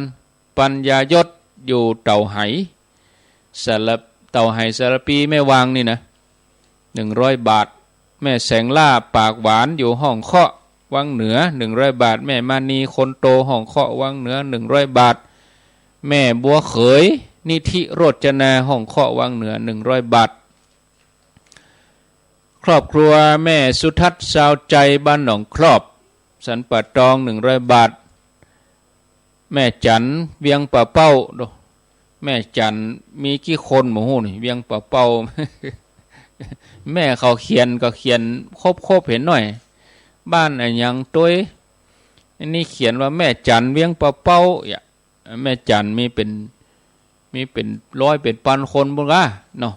ปัญญายศ อยู่เต่าไห สาร เต่าไหสารภี แม่วางนี่นะ หนึ่งร้อยบาท แม่แสงล่า ปากหวาน อยู่ห้องเคาะวังเหนือ หนึ่งร้อยบาท แม่มณี คนโต ห้องเคาะวังเหนือ หนึ่งร้อยบาท แม่บัวเขย นิธิโรจนา ห้องเคาะวังเหนือ หนึ่งร้อยบาท ครอบครัวแม่สุทัศน์ ซาวใจ บ้านหนองครอบ สันป่าตอง หนึ่งร้อยบาท แม่จั๋น เวียงป่าเป้า โด แม่จั๋นมีกี่คนบ่ฮู้นี่ เวียงป่าเป้า แม่เขาเขียนก็เขียนครบๆ เห็นหน้อย บ้านอะหยังตวย อันนี้เขียนว่าแม่จั๋น เวียงป่าเป้า อย่า แม่จั๋นมีเป๋น มีเป๋นร้อยเป๋นปันคนปุ้นก้าเนาะ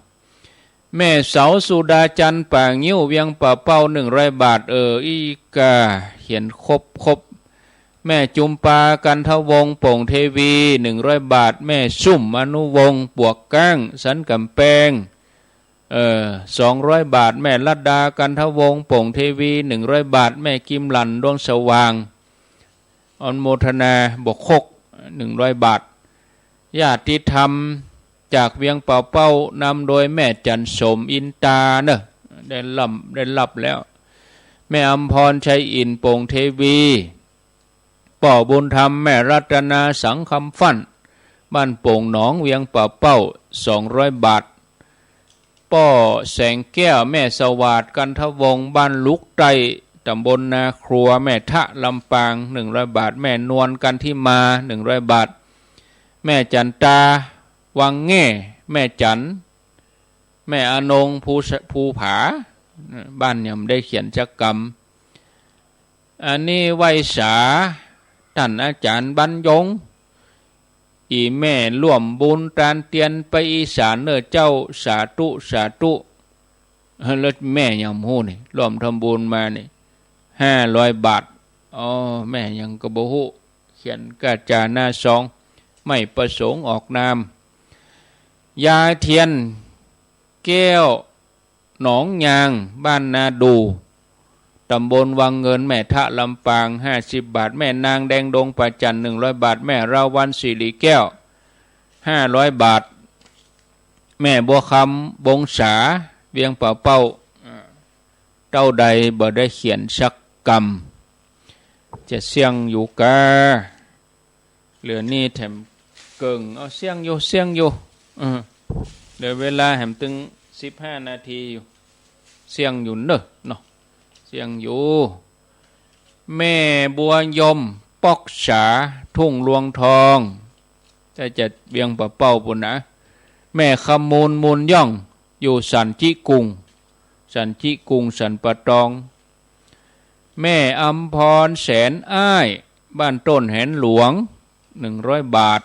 แม่เสาสุดาจันทร์ ป่างิ้ว เวียงป่าเป้า หนึ่งร้อยบาท เออ อี้ก้า เขียนครบๆ แม่จุมปา กันทวงศ์ โป่งเทวี หนึ่งร้อยบาท แม่ซุ่ม อนุวงศ์ ปวกก้าง สันก๋ำแปง เออ สองร้อยบาท แม่ลัดดา กันทวงศ์ โป่งเทวี หนึ่งร้อยบาท แม่กิมหลั่น ดวงสว่าง อนุโมทนา บวกคก หนึ่งร้อยบาท ญาติธรรมจากเวียงป่าเป้า นำโดยแม่จั๋นสม อินตาเนอะ ได้ร่ำ ได้รับแล้ว แม่อำพร ชัยอินทร์ โป่งเทวี ป้อบุญธรรม แม่รัตนา สังคำฟั่น บ้านโป่งหนอง เวียงป่าเป้า สองร้อยบาท ป้อแสงแก้ว แม่สวาด กันทวงศ์ บ้านลุกใต้ ตำบลนาครัว แม่ทะ ลำปาง หนึ่งร้อยบาท แม่นวล กันทิมา หนึ่งร้อยบาท แม่จั๋นตา วังแง่ แม่จั๋น แม่อนง ภูส- ภูผา บ้านยังบ่ได้เขียนจักกำ อันนี้ไหว้สาต้านอาจ๋ารย์บรรยง อี่แม่ร่วมบุญตานเตียนไปอีสานเน่อเจ้า สาธุ สาธุ แล้วแม่ยังบ่ฮู้นี่ ร่วมทำบุญมานี่ ห้าร้อยบาท อ๋อ แม่ยังก็บ่ฮู้ เขียนกาจาหน้าซอง ไม่ประสงค์ออกนาม ยายเทียน แก้ว หนองยาง บ้านนาดู่ ตำบลวังเงิน แม่ทะ ลำปาง ห้าสิบบาท แม่นางแดงดง ป่าจั่น หนึ่งร้อยบาท แม่ราวัลย์ สิริแก้ว ห้าร้อยบาท แม่บัวคำ วงศา เวียงป่าเป้า เต้าใดบ่ได้เขียนสักกำ จะเสี้ยงอยู่กา เหลือนี่แถมเกิ่ง เอา เสี้ยงอยู่ เสี้ยงอยู่ เออ เหลือเวลาแถมตึงสิบห้านาทีอยู่ เสี้ยงอยู่เน่อเนาะ เสี้ยงอยู่ แม่บัวยม ป๊อกสา ทุ่งลวงทอง ถ้าจะเวียงป่าเป้าปุ้นนะ แม่คำมูล มูลย่อง อยู่สันจิกุง สันจิกุง สันป่าตอง แม่อำพร แสนอ้าย บ้านต้นแหนหลวง หนึ่งร้อยบาท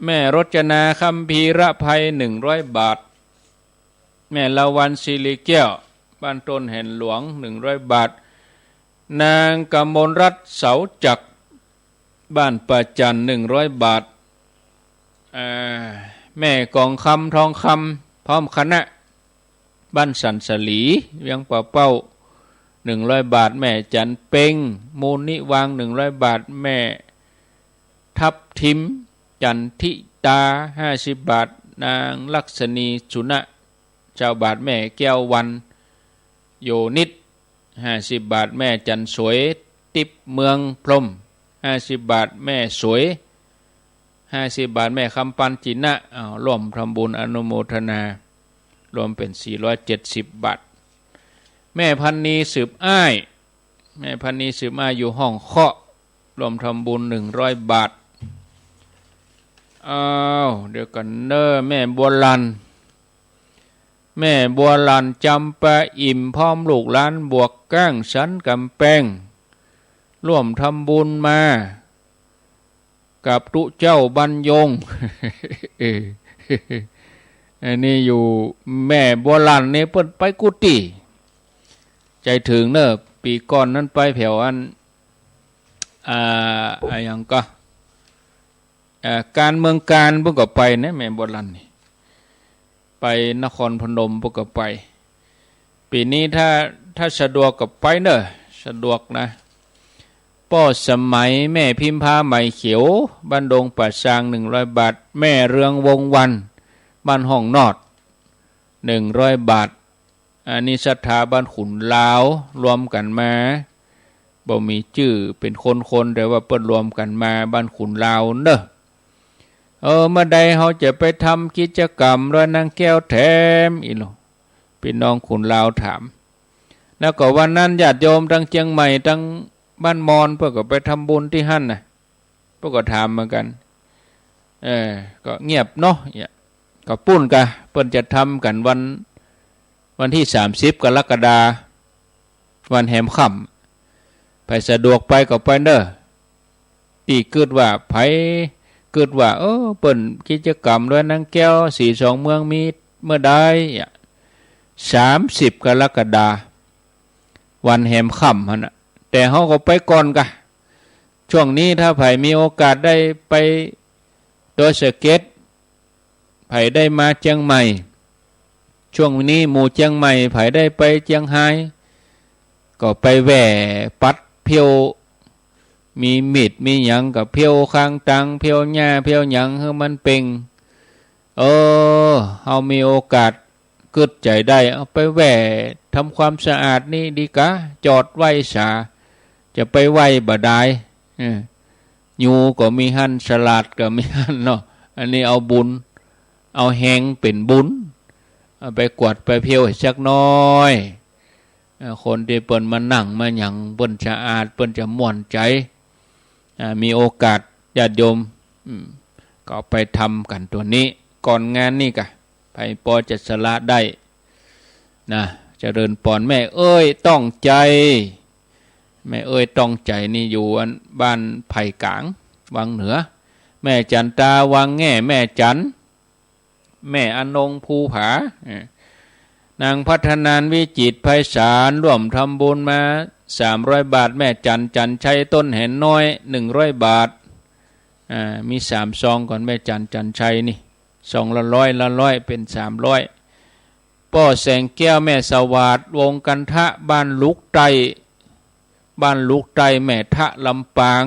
แม่รจนา คัมภีรภัย หนึ่งร้อยบาท แม่ละวัน สิริแก้ว บ้านต้นแหนหลวง หนึ่งร้อยบาท นางกมลรัตน์ เสาจักร บ้านป่าจั่น หนึ่งร้อยบาท อ่า แม่กองคำ ทองคำ พร้อมคณะ บ้านสันสลี เวียงป่าเป้า หนึ่งร้อยบาท แม่จั๋นเพ็ง มูลนิวัง หนึ่งร้อยบาท แม่ทับทิม จันทิตา ห้าสิบบาท นางลักษณี สุนะ ซาวบาท แม่แก้ววรรณ โยนิต ห้าสิบบาท แม่จั๋นสวย ติ๊บ เมืองพรหม ห้าสิบบาท แม่สวย ห้าสิบบาท แม่คำปัน จินะ อ้าว ร่วมทำบุญอนุโมทนา รวมเป๋นสี่ร้อยเจ็ดสิบบาท แม่พันนีสืบอ้าย แม่พันนีสืบอ้ายอยู่ห้องเคาะ ร่วมทำบุญหนึ่งร้อยบาท อ้าว เดี๋ยวก่อนเน้อ แม่บัวหลั่น แม่บัวหลั่น จำปาอิ่ม พร้อมลูกหลาน บวกก้างสันก๋ำแปง ร่วมทำบุญมา กับตุ๊เจ้าบรรยง เออ อันนี้อยู่แม่บัวหลั่นนี่เปิ้นไปกู้ตี้ ใจ๋เถิงเน้อ ปี๋ก่อนนั้นไปแผวอัน อ่า อะหยังก่อ อ่า ก๋านเมืองกาญเปิ้นก็ไปนะ แม่บัวหลั่นนี่ ไปนครพนมเปิ้นก็ไป ปี๋นี้ถ้า ถ้าสะดวกก็ไปเน้อ สะดวกนะ ป้อสมัย แม่พิมพา ไหมเขียว บ้านดงป่าซาง หนึ่งร้อยบาท แม่เรือง วงศ์วรรณ บ้านห้องนอด หนึ่งร้อยบาท อันนี้ศรัทธาบ้านขุนลาว รวมกั๋นมา บ่มีจื้อเป๋นคนๆ แต่ว่าเปิ้นรวมกั๋นมา บ้านขุนลาวเน้อ เออ เมื่อใดเฮาจะไปทำกิจกรรมดอยนางแก้วแถมอี้ลอ ปี้น้องขุนลาวถาม แล้วก็วันนั้นญาติโยมตังเจียงใหม่ ตังบ้านมอญ เปิ้นก็ไปทำบุญตี้หั้นน่ะ เปิ้นก็ถามเหมือนกั๋น เออ ก็เงียบเนาะ เนี่ย ก็ปู๊นก่ะ เปิ้นจะทำกั๋นวัน วันตี้สามสิบกรกฎาคม วันแหมค่ำ ใผสะดวกไปก็ไปเน้อ ตี้กึ๊ดว่า ใผกึ๊ดว่า เออ เปิ้นกิจกรรมดอยนางแก้ว สีสองเมืองมีเมื่อใดอะ สามสิบกรกฎาคม วันแหมค่ำหั้นน่ะ แต่เฮาก็ไปก่อนก่ะ ช่วงนี้ถ้าใผมีโอกาสได้ไปดอยสะเก็ด ใผได้มาเจียงใหม่ ช่วงนี้หมู่เจียงใหม่ ใผได้ไปเจียงฮาย ก็ไปแหว่ปัดเผี้ยว มีมีดมีหยังก็เผี้ยวข้างตัง เผี้ยวหญ้า เผี้ยวหยังหื้อมันเป่ง เออ เฮามีโอกาสกึ๊ดใจ๋ได้ เอาไปแหว่ทำความสะอาดนี่ดีกา จอดไว้สา จะไปไหว้บ่ดาย เออ ยูก็มีหั้น สลาดก็มีหั้นเนาะ อันนี้เอาบุญ เอาแฮงเป๋นบุญ เอาไปกวาดไปเผี้ยวสักหน้อย เอ่อ คนตี้เปิ้นมานั่งมาหยัง เปิ้นสะอาด เปิ้นจะม่วนใจ๋ อ่า มีโอกาสญาติโยม อืม ก็ไปทำกั๋นตั๋วนี้ ก่อนงานนี่ก่ะ ใผปอจะสละได้ นะ เจริญปอน แม่เอ้ยต้องใจ๋ แม่เอ้ยต้องใจ๋นี่อยู่อันบ้านไผ่ก๋าง วังเหนือ แม่จันตา วังแง่ แม่จัน แม่อนง ภูผา เอ่อ นางพัฒนาน วิจิตรไพศาล ร่วมทำบุญมา สามร้อยบาท แม่จัน จันชัย ต้นแหนน้อย หนึ่งร้อยบาท อ่า มีสามซองก่อน แม่จัน จันชัยนี่ ซองละร้อย ละร้อย เป๋นสามร้อย ป้อแสงแก้ว แม่สวาด วงศ์กันทะ บ้านลุกใต้ บ้านลุกใต้ แม่ทะ ลำปาง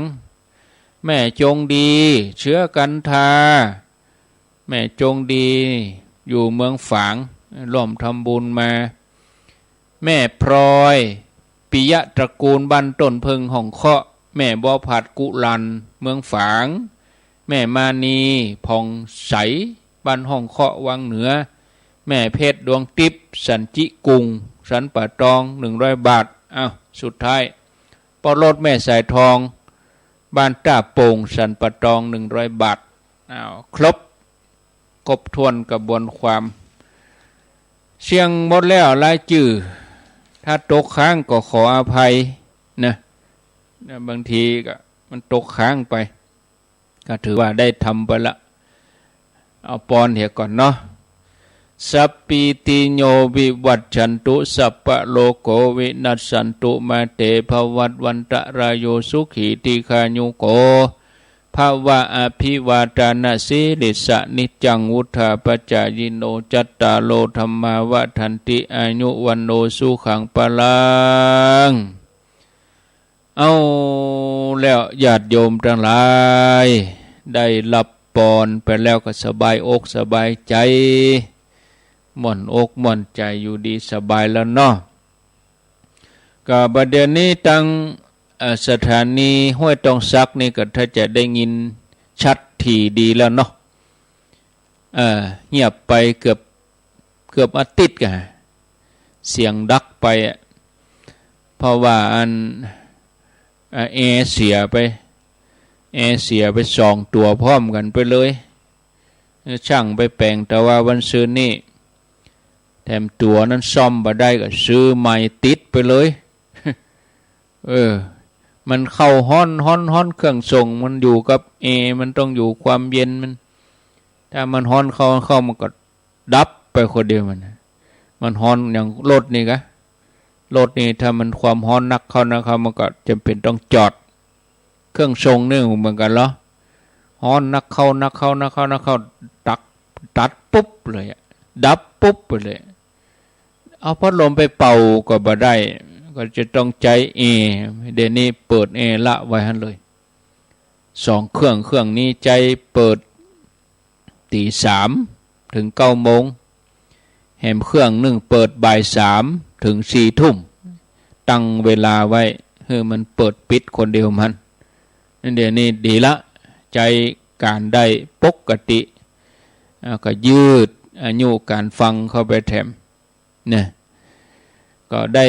แม่จงดี เชื้อกันทา แม่จงดี อยู่เมืองฝาง ร่วมทำบุญมา แม่พลอย ปิยะตระกูล บ้านต้นเผิง ห้องเคาะ แม่บัวผัด กุลัน เมืองฝาง แม่มานี ผ่องใส บ้านห้องเคาะ วังเหนือ แม่เพชร ดวงติ๊บ สันจิกุง สันป่าตอง หนึ่งร้อยบาท อ้าว สุดท้าย ป้อรถ แม่สายทอง บ้านต้าโป่ง สันป่าตอง หนึ่งร้อยบาท อ้าว ครบ ครบถ้วนกระบวนความ เสี้ยงหมดแล้วรายจื้อ ถ้าตกค้างก็ขออภัยนะ นะ บางทีก็มันตกค้างไป ก็ถือว่าได้ทำไปละ เอาปอนเหียก่อนเนาะ สัพพีติโยวิวัชชันตุ สัพพะโรโควินัสสันตุ มาเตภวัตวันตะราโย สุขีทีฆายุโก ภะวะ อภิวาทานะสีลิสสะ นิจจังวุฑฒาปะจายิโน จัตตาโรธัมมาวัฑฒันติ อายุวัณโณสุขังพะลัง เอาแล้วญาติโยมตังหลาย ได้ฮับปอนไปแล้วก็สบายอกสบายใจ๋ ม่วนอกม่วนใจ๋ อยู่ดีสบายแล้วเนาะ ก็บ่าเดี่ยวนี้ตัง เอ่อ สถานีห้วยตองสักนี่ก็ถ้าจะได้ยินชัดถี่ดีแล้วเนาะ เอ่อ เงียบไปเกือบ เกือบอาทิตย์ก่ะ เสียงดับไปอะ เพราะว่าอัน อ่า แอร์เสียไป แอร์เสียไปสองตั๋วพร้อมกั๋นไปเลย ช่างไปแป๋ง แต่ว่าวันซืนนี้ แถมตั๋วนั้นซ่อมบ่ได้ ก็ซื้อใหม่ติดไปเลย เออ มันเข้าฮ้อน ฮ้อน ฮ้อน เครื่องส่งมันอยู่กับแอร์ มันต้องอยู่ความเย็นมัน ถ้ามันฮ้อนเข้า เข้ามันก็ดับไปคนเดียวมัน มันฮ้อนอย่างรถนี่กะ รถนี่ถ้ามันความฮ้อนนักเข้า นักเข้า มันก็จ๋ำเป๋นต้องจอด เครื่องส่งนี่เหมือนกั๋นเหรอ ฮ้อนนักเข้า นักเข้า นักเข้า นักเข้า ตัด ตัดปุ๊บเลยอะ ดับปุ๊บไปเลย เอาพัดลมไปเป่าก็บ่ได้ ก็จะต้องใจ๊แอร์ เดี๋ยวนี้เปิดแอร์ละไว้หั้นเลย สองเครื่อง เครื่องนี้ใจ๊เปิด ตีสามเถิงเก้าโมง แหมเครื่องนึ่งเปิดบ่ายสามเถิงสี่ทุ่ม ตั้งเวลาไว้หื้อมันเปิดปิดคนเดียวมัน อันเดี๋ยวนี้ดีละ ใจ๊ก๋านได้ปกติ อ่า ก็ยืดอายุก๋านฟังเข้าไปแถม เนี่ย ก็ได้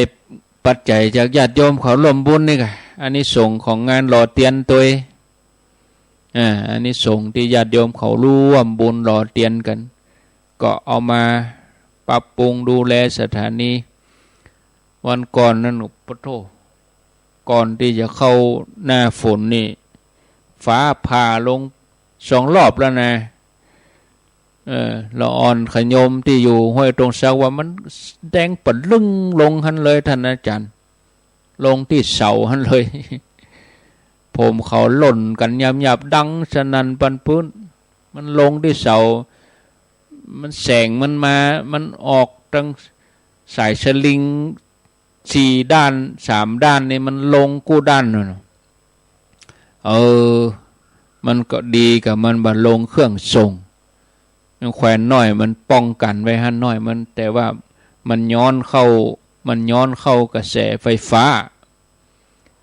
ปัจจัยจากญาติโยมเขาร่วมบุญนี่กะ อานิสงส์ของงานหล่อเตียนตวย อ่า อานิสงส์ตี้ญาติโยมเขาร่วมบุญหล่อเตียนกั๋น ก็เอามาปรับปรุงดูแลสถานี วันก่อนนั้น โอ้โธ่ ก่อนตี้จะเข้าหน้าฝนนี่ ฟ้าผ่าลงสองรอบแล้วนะ เออ ละอ่อนขยมตี้อยู่ห้วยตรงสักว่ามันแดงปะลึ่งลงหั้นเลยท่านอาจารย์ ลงตี้เสาหั้นเลย ผมเขาหล่นกั๋นหยาบๆ ดังสนั่นปันปื๊ด มันลงตี้เสา มันแสงมันมา มันออกตังสายสลิง สี่ด้าน สามด้านนี่มันลงกู้ด้านนั่นน่ะ เออ มันก็ดีกับมันบ่าลงเครื่องส่ง แขวนน้อยมันป้องกั๋นไว้หั้นน้อยมัน แต่ว่ามันย้อนเข้า มันย้อนเข้ากระแสไฟฟ้า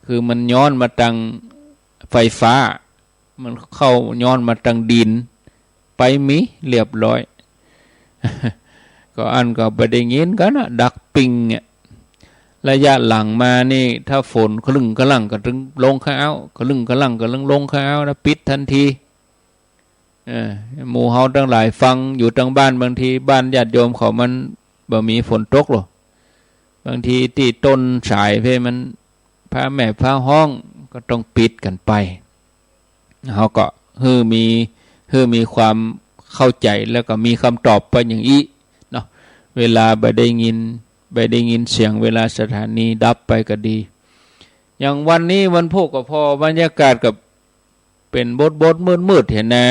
คือมันย้อนมาตังไฟฟ้า มันเข้าย้อนมาตังดิน ไปมีเรียบร้อย ก็อั้นก็บ่ได้ยินกั๋นนะ ดักปิ้งเนี่ย ระยะหลังมานี่ ถ้าฝนคลึ้งกะลั้งก็ตึงลงข้าว คลึ้งกะลั้งก็ตึงลงข้าวนะ ปิดตันที เออ หมู่เฮาตังหลายฟังอยู่ตังบ้าน บางทีบ้านญาติโยมเขามันบ่มีฝนตกหรอก บางทีตี้ต้นสายเพ่นมัน ฟ้าแมบฟ้าฮ้อง ก็ต้องปิดกั๋นไป เฮาก็หื้อมี หื้อมีความเข้าใจ๋ แล้วก็มีกำตอบไปอย่างอี้เนาะ เวลาบ่ได้ยิน บ่ได้ยินเสียง เวลาสถานีดับไปก็ดี อย่างวันนี้วันพูกก็ผ่อ บรรยากาศก็เป๋นบดๆ มืดๆ หั้นนา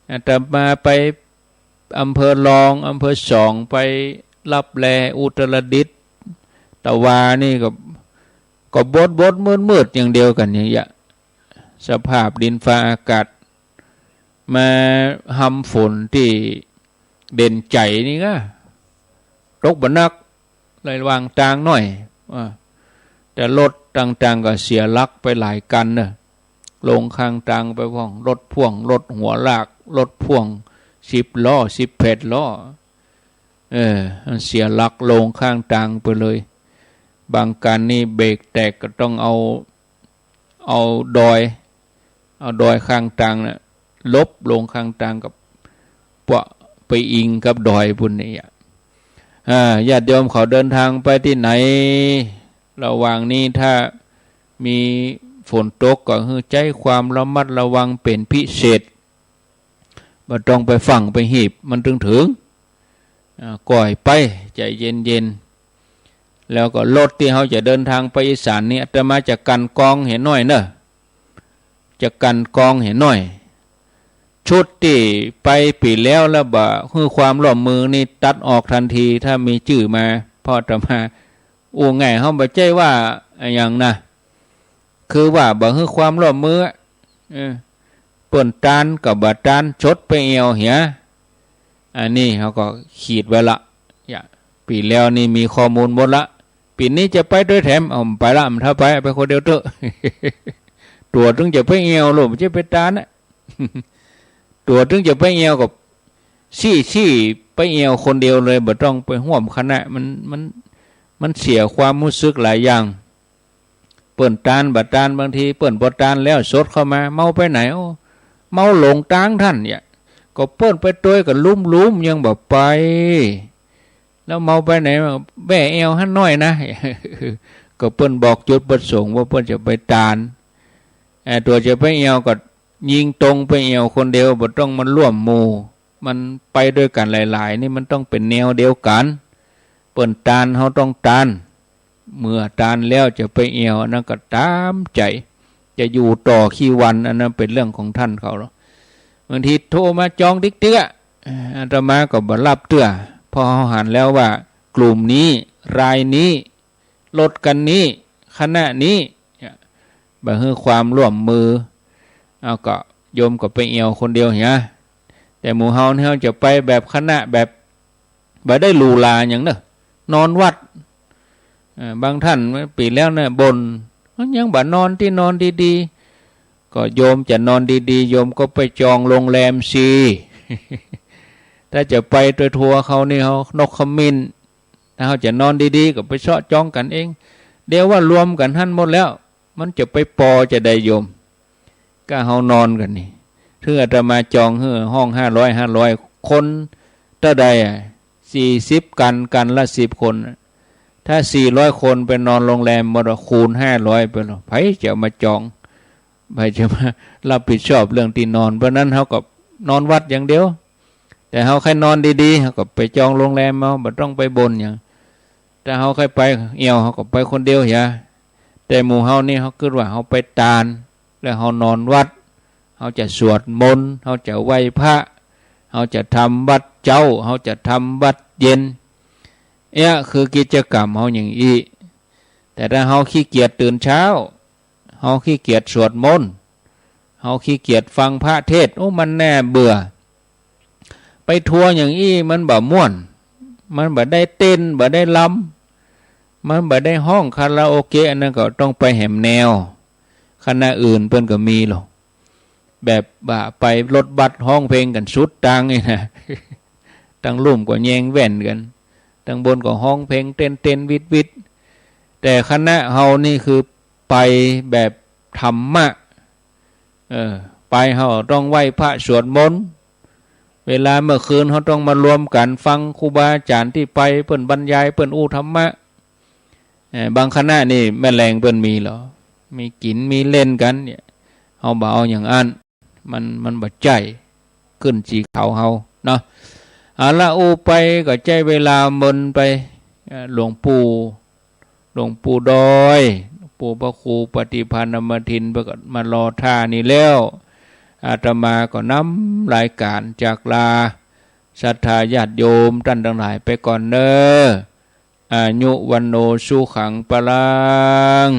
อาตมาไปอำเภอรอง อำเภอสอง ไปลับแล อุตรดิตถ์ ตะวานี่ก็ ก็บดๆ มืดๆ อย่างเดียวกั๋นอย่างเงี้ย สภาพดินฟ้าอากาศ มาหำฝนตี้เด่นใจ๋นี่กะ ตกบ่หนัก ระหว่างตางหน้อย อ่า แต่รถต่างๆ ก็เสียหลักไปหลายคันเน่อ ลงข้างตางไปพ่อง รถพ่วง รถหัวลาก รถพ่วงสิบล้อ สิบแปดล้อ เออ มันเสียหลักลงข้างตางไปเลย บางคันนี่เบรกแตกก็ต้องเอา เอาดอย เอาดอยข้างตางน่ะ หลบลงข้างตางกับ ปะไปอิงกับดอยปุ้นนี่อะ อ่า ญาติโยมเขาเดินทางไปตี้ไหน ระหว่างนี้ถ้ามีฝนตกก็หื้อใจ๊ความระมัดระวังเป๋นพิเศษ บ่ต้องไปฟั่งไปหีบ มันตึงเถิง อ่า ก่อยไป ใจ๋เย็นๆ แล้วก็รถตี้เฮาจะเดินทางไปอีสานนี่ อาตมาจะกลั่นกรองเหียหน้อยเน่อ จะกลั่นกรองเหียหน้อย ชุดตี้ไปปี๋แล้ว แล้วบ่หื้อความร่วมมือนี่ตัดออกตันที ถ้ามีจื้อมา เพราะอาตมา อู้ง่าย เฮาบ่ใจ้ว่าอะหยังนะ คือว่าบ่หื้อความร่วมมืออะ เออ เปิ้นต้านก็บ่ต้าน สดไปแอ่วเหีย อันนี้เฮาก็ขีดไว้ละ อย่า ปี๋แล้วนี่มีข้อมูลหมดละ ปี๋นี้จะไปตวยแถม เอา ไปละ มันถ้าไป ไปคนเดียวเต๊อะ ตั๋วตึงจะไปแอ่ว โลด บ่ใจ้ไปต้านนะ ตั๋วตึงจะไปแอ่วก็ ซี้ๆ ไป แอ่วคนเดียวเลย บ่ต้องไปฮ่วมคณะ มัน มัน มันเสียความฮู้สึกหลายอย่าง เปิ้นตานบ่ตาน บางทีเปิ้นบ่ตานแล้วสดเข้ามา เมาไปไหน โอ้ เมาหลงตางท่านเนี่ย ก็เปิ้นไปตวยกับลุ่มๆ ยังบ่ไป แล้วเมาไปไหน แว่แอ่วหั้นหน้อยนะ ก็เปิ้นบอกจุดประสงค์ว่าเปิ้นจะไปตาน เอ่อ ตั๋วจะไปแอ่วก็ยิงตรงไปแอ่วคนเดียว บ่ต้องมาร่วมหมู่ มันไปด้วยกั๋นหลายๆ นี่มันต้องเป๋นแนวเดียวกั๋น เปิ้นตานเฮาต้องตาน เมื่อตานแล้วจะไปแอ่ว อันนั้นก็ต๋ามใจ๋ จะอยู่ต่อกี่วัน อันนั้นเป๋นเรื่องของท่านเขา บางทีโทรมาจองติ๊กเตื้อ อาตมาก็บ่ฮับเตื้อ เพราะเฮาหันแล้วว่ากลุ่มนี้ รายนี้ รถคันนี้ คณะนี้ เนี่ย บ่หื้อความร่วมมือ เอาก็โยมก็ไปแอ่วคนเดียวเหีย แต่หมู่เฮานี่เฮาจะไปแบบคณะแบบ บ่ได้หรูหราหยังเน่อ นอนวัด เอ่อ บางท่านปี๋แล้วเนี่ยบ่น มันยังบ่นอนตี้นอนดีๆ ก็โยมจะนอนดีๆ โยมก็ไปจองโรงแรมสิ ถ้าจะไปตวยทัวร์เขานี่เฮานกขมิ้น ถ้าเฮาจะนอนดีๆ ก็ไปเซาะจองกั๋นเอง เดี๋ยวว่ารวมกั๋นหั้นหมดแล้ว มันจะไปปอจะใดโยม ก้าเฮานอนกั๋นนี่ คืออาตมาจองหื้อห้องห้าร้อย ห้าร้อย คนเต้าใดอะ สี่สิบกั๋น กั๋นละสิบคน ถ้าสี่ร้อยคนไปนอนโรงแรมหมดอะ คูณห้าร้อยไปแล้ว ใผจะมาจอง ใผจะมาฮับผิดชอบเรื่องตี้นอน เพราะนั้นเฮาก็นอนวัดอย่างเดียว แต่เฮาใค่นอนดีๆ เฮาก็ไปจองโรงแรมเอา บ่ต้องไปบ่นหยัง ถ้าเฮาใค่ไปแอ่ว เฮาก็ไปคนเดียวเหีย แต่หมู่เฮานี่เฮากึ๊ดว่าเฮาไปตาน แล้วเฮานอนวัด เฮาจะสวดมนต์ เฮาจะไหว้พระ เฮาจะทำวัตรเจ๊า เฮาจะทำวัตรเย็น เนี่ยคือกิจกรรมเฮาอย่างอี้ แต่ถ้าเฮาขี้เกียจตื่นเช้า เฮาขี้เกียจสวดมนต์ เฮาขี้เกียจฟังพระเทศน์ โอ้ มันน่าเบื่อ ไปทัวร์อย่างอี้มันบ่ม่วน มันบ่ได้เต้น บ่ได้รำ มันบ่ได้ฮ้องคาราโอเกะ อันนั้นก็ต้องไปแหมแนว คณะอื่นเปิ้นก็มีหรอก แบบว่าไปรถบัสฮ้องเพลงกั๋นสุดตางนี่นะ ตังลุ่มก็แยงแว่นกั๋น ตังบนก็ฮ้องเพลงเต้นๆ วิดๆ แต่คณะเฮานี่คือไปแบบธรรมะ เออ ไปเฮาต้องไหว้พระสวดมนต์ เวลาเมื่อคืนเฮาต้องมารวมกั๋นฟังครูบาอาจ๋ารย์ตี้ไปเปิ้นบรรยาย เปิ้นอู้ธรรมะ เอ่อ บางคณะนี่แมลงเปิ้นมีหรอ มีกิ๋นมีเล่นกั๋นเนี่ย เฮาบ่เอาอย่างอั้น มัน มันบ่ใจ้ ขึ้นสีขาวเฮาเนาะ เอาละ อู้ไปก็ใจ๊เวลาเมินไป เอ่อ หลวงปู่ หลวงปู่ดอย หลวงปู่พระครูปฏิภาณนมทิน เปิ้นก็มารอต้านี่แล้ว อาตมาก็นำรายก๋านจากลาศรัทธาญาติโยมต้านตังหลายไปก่อนเน่อ อายุ วัณโณ สุขัง พลัง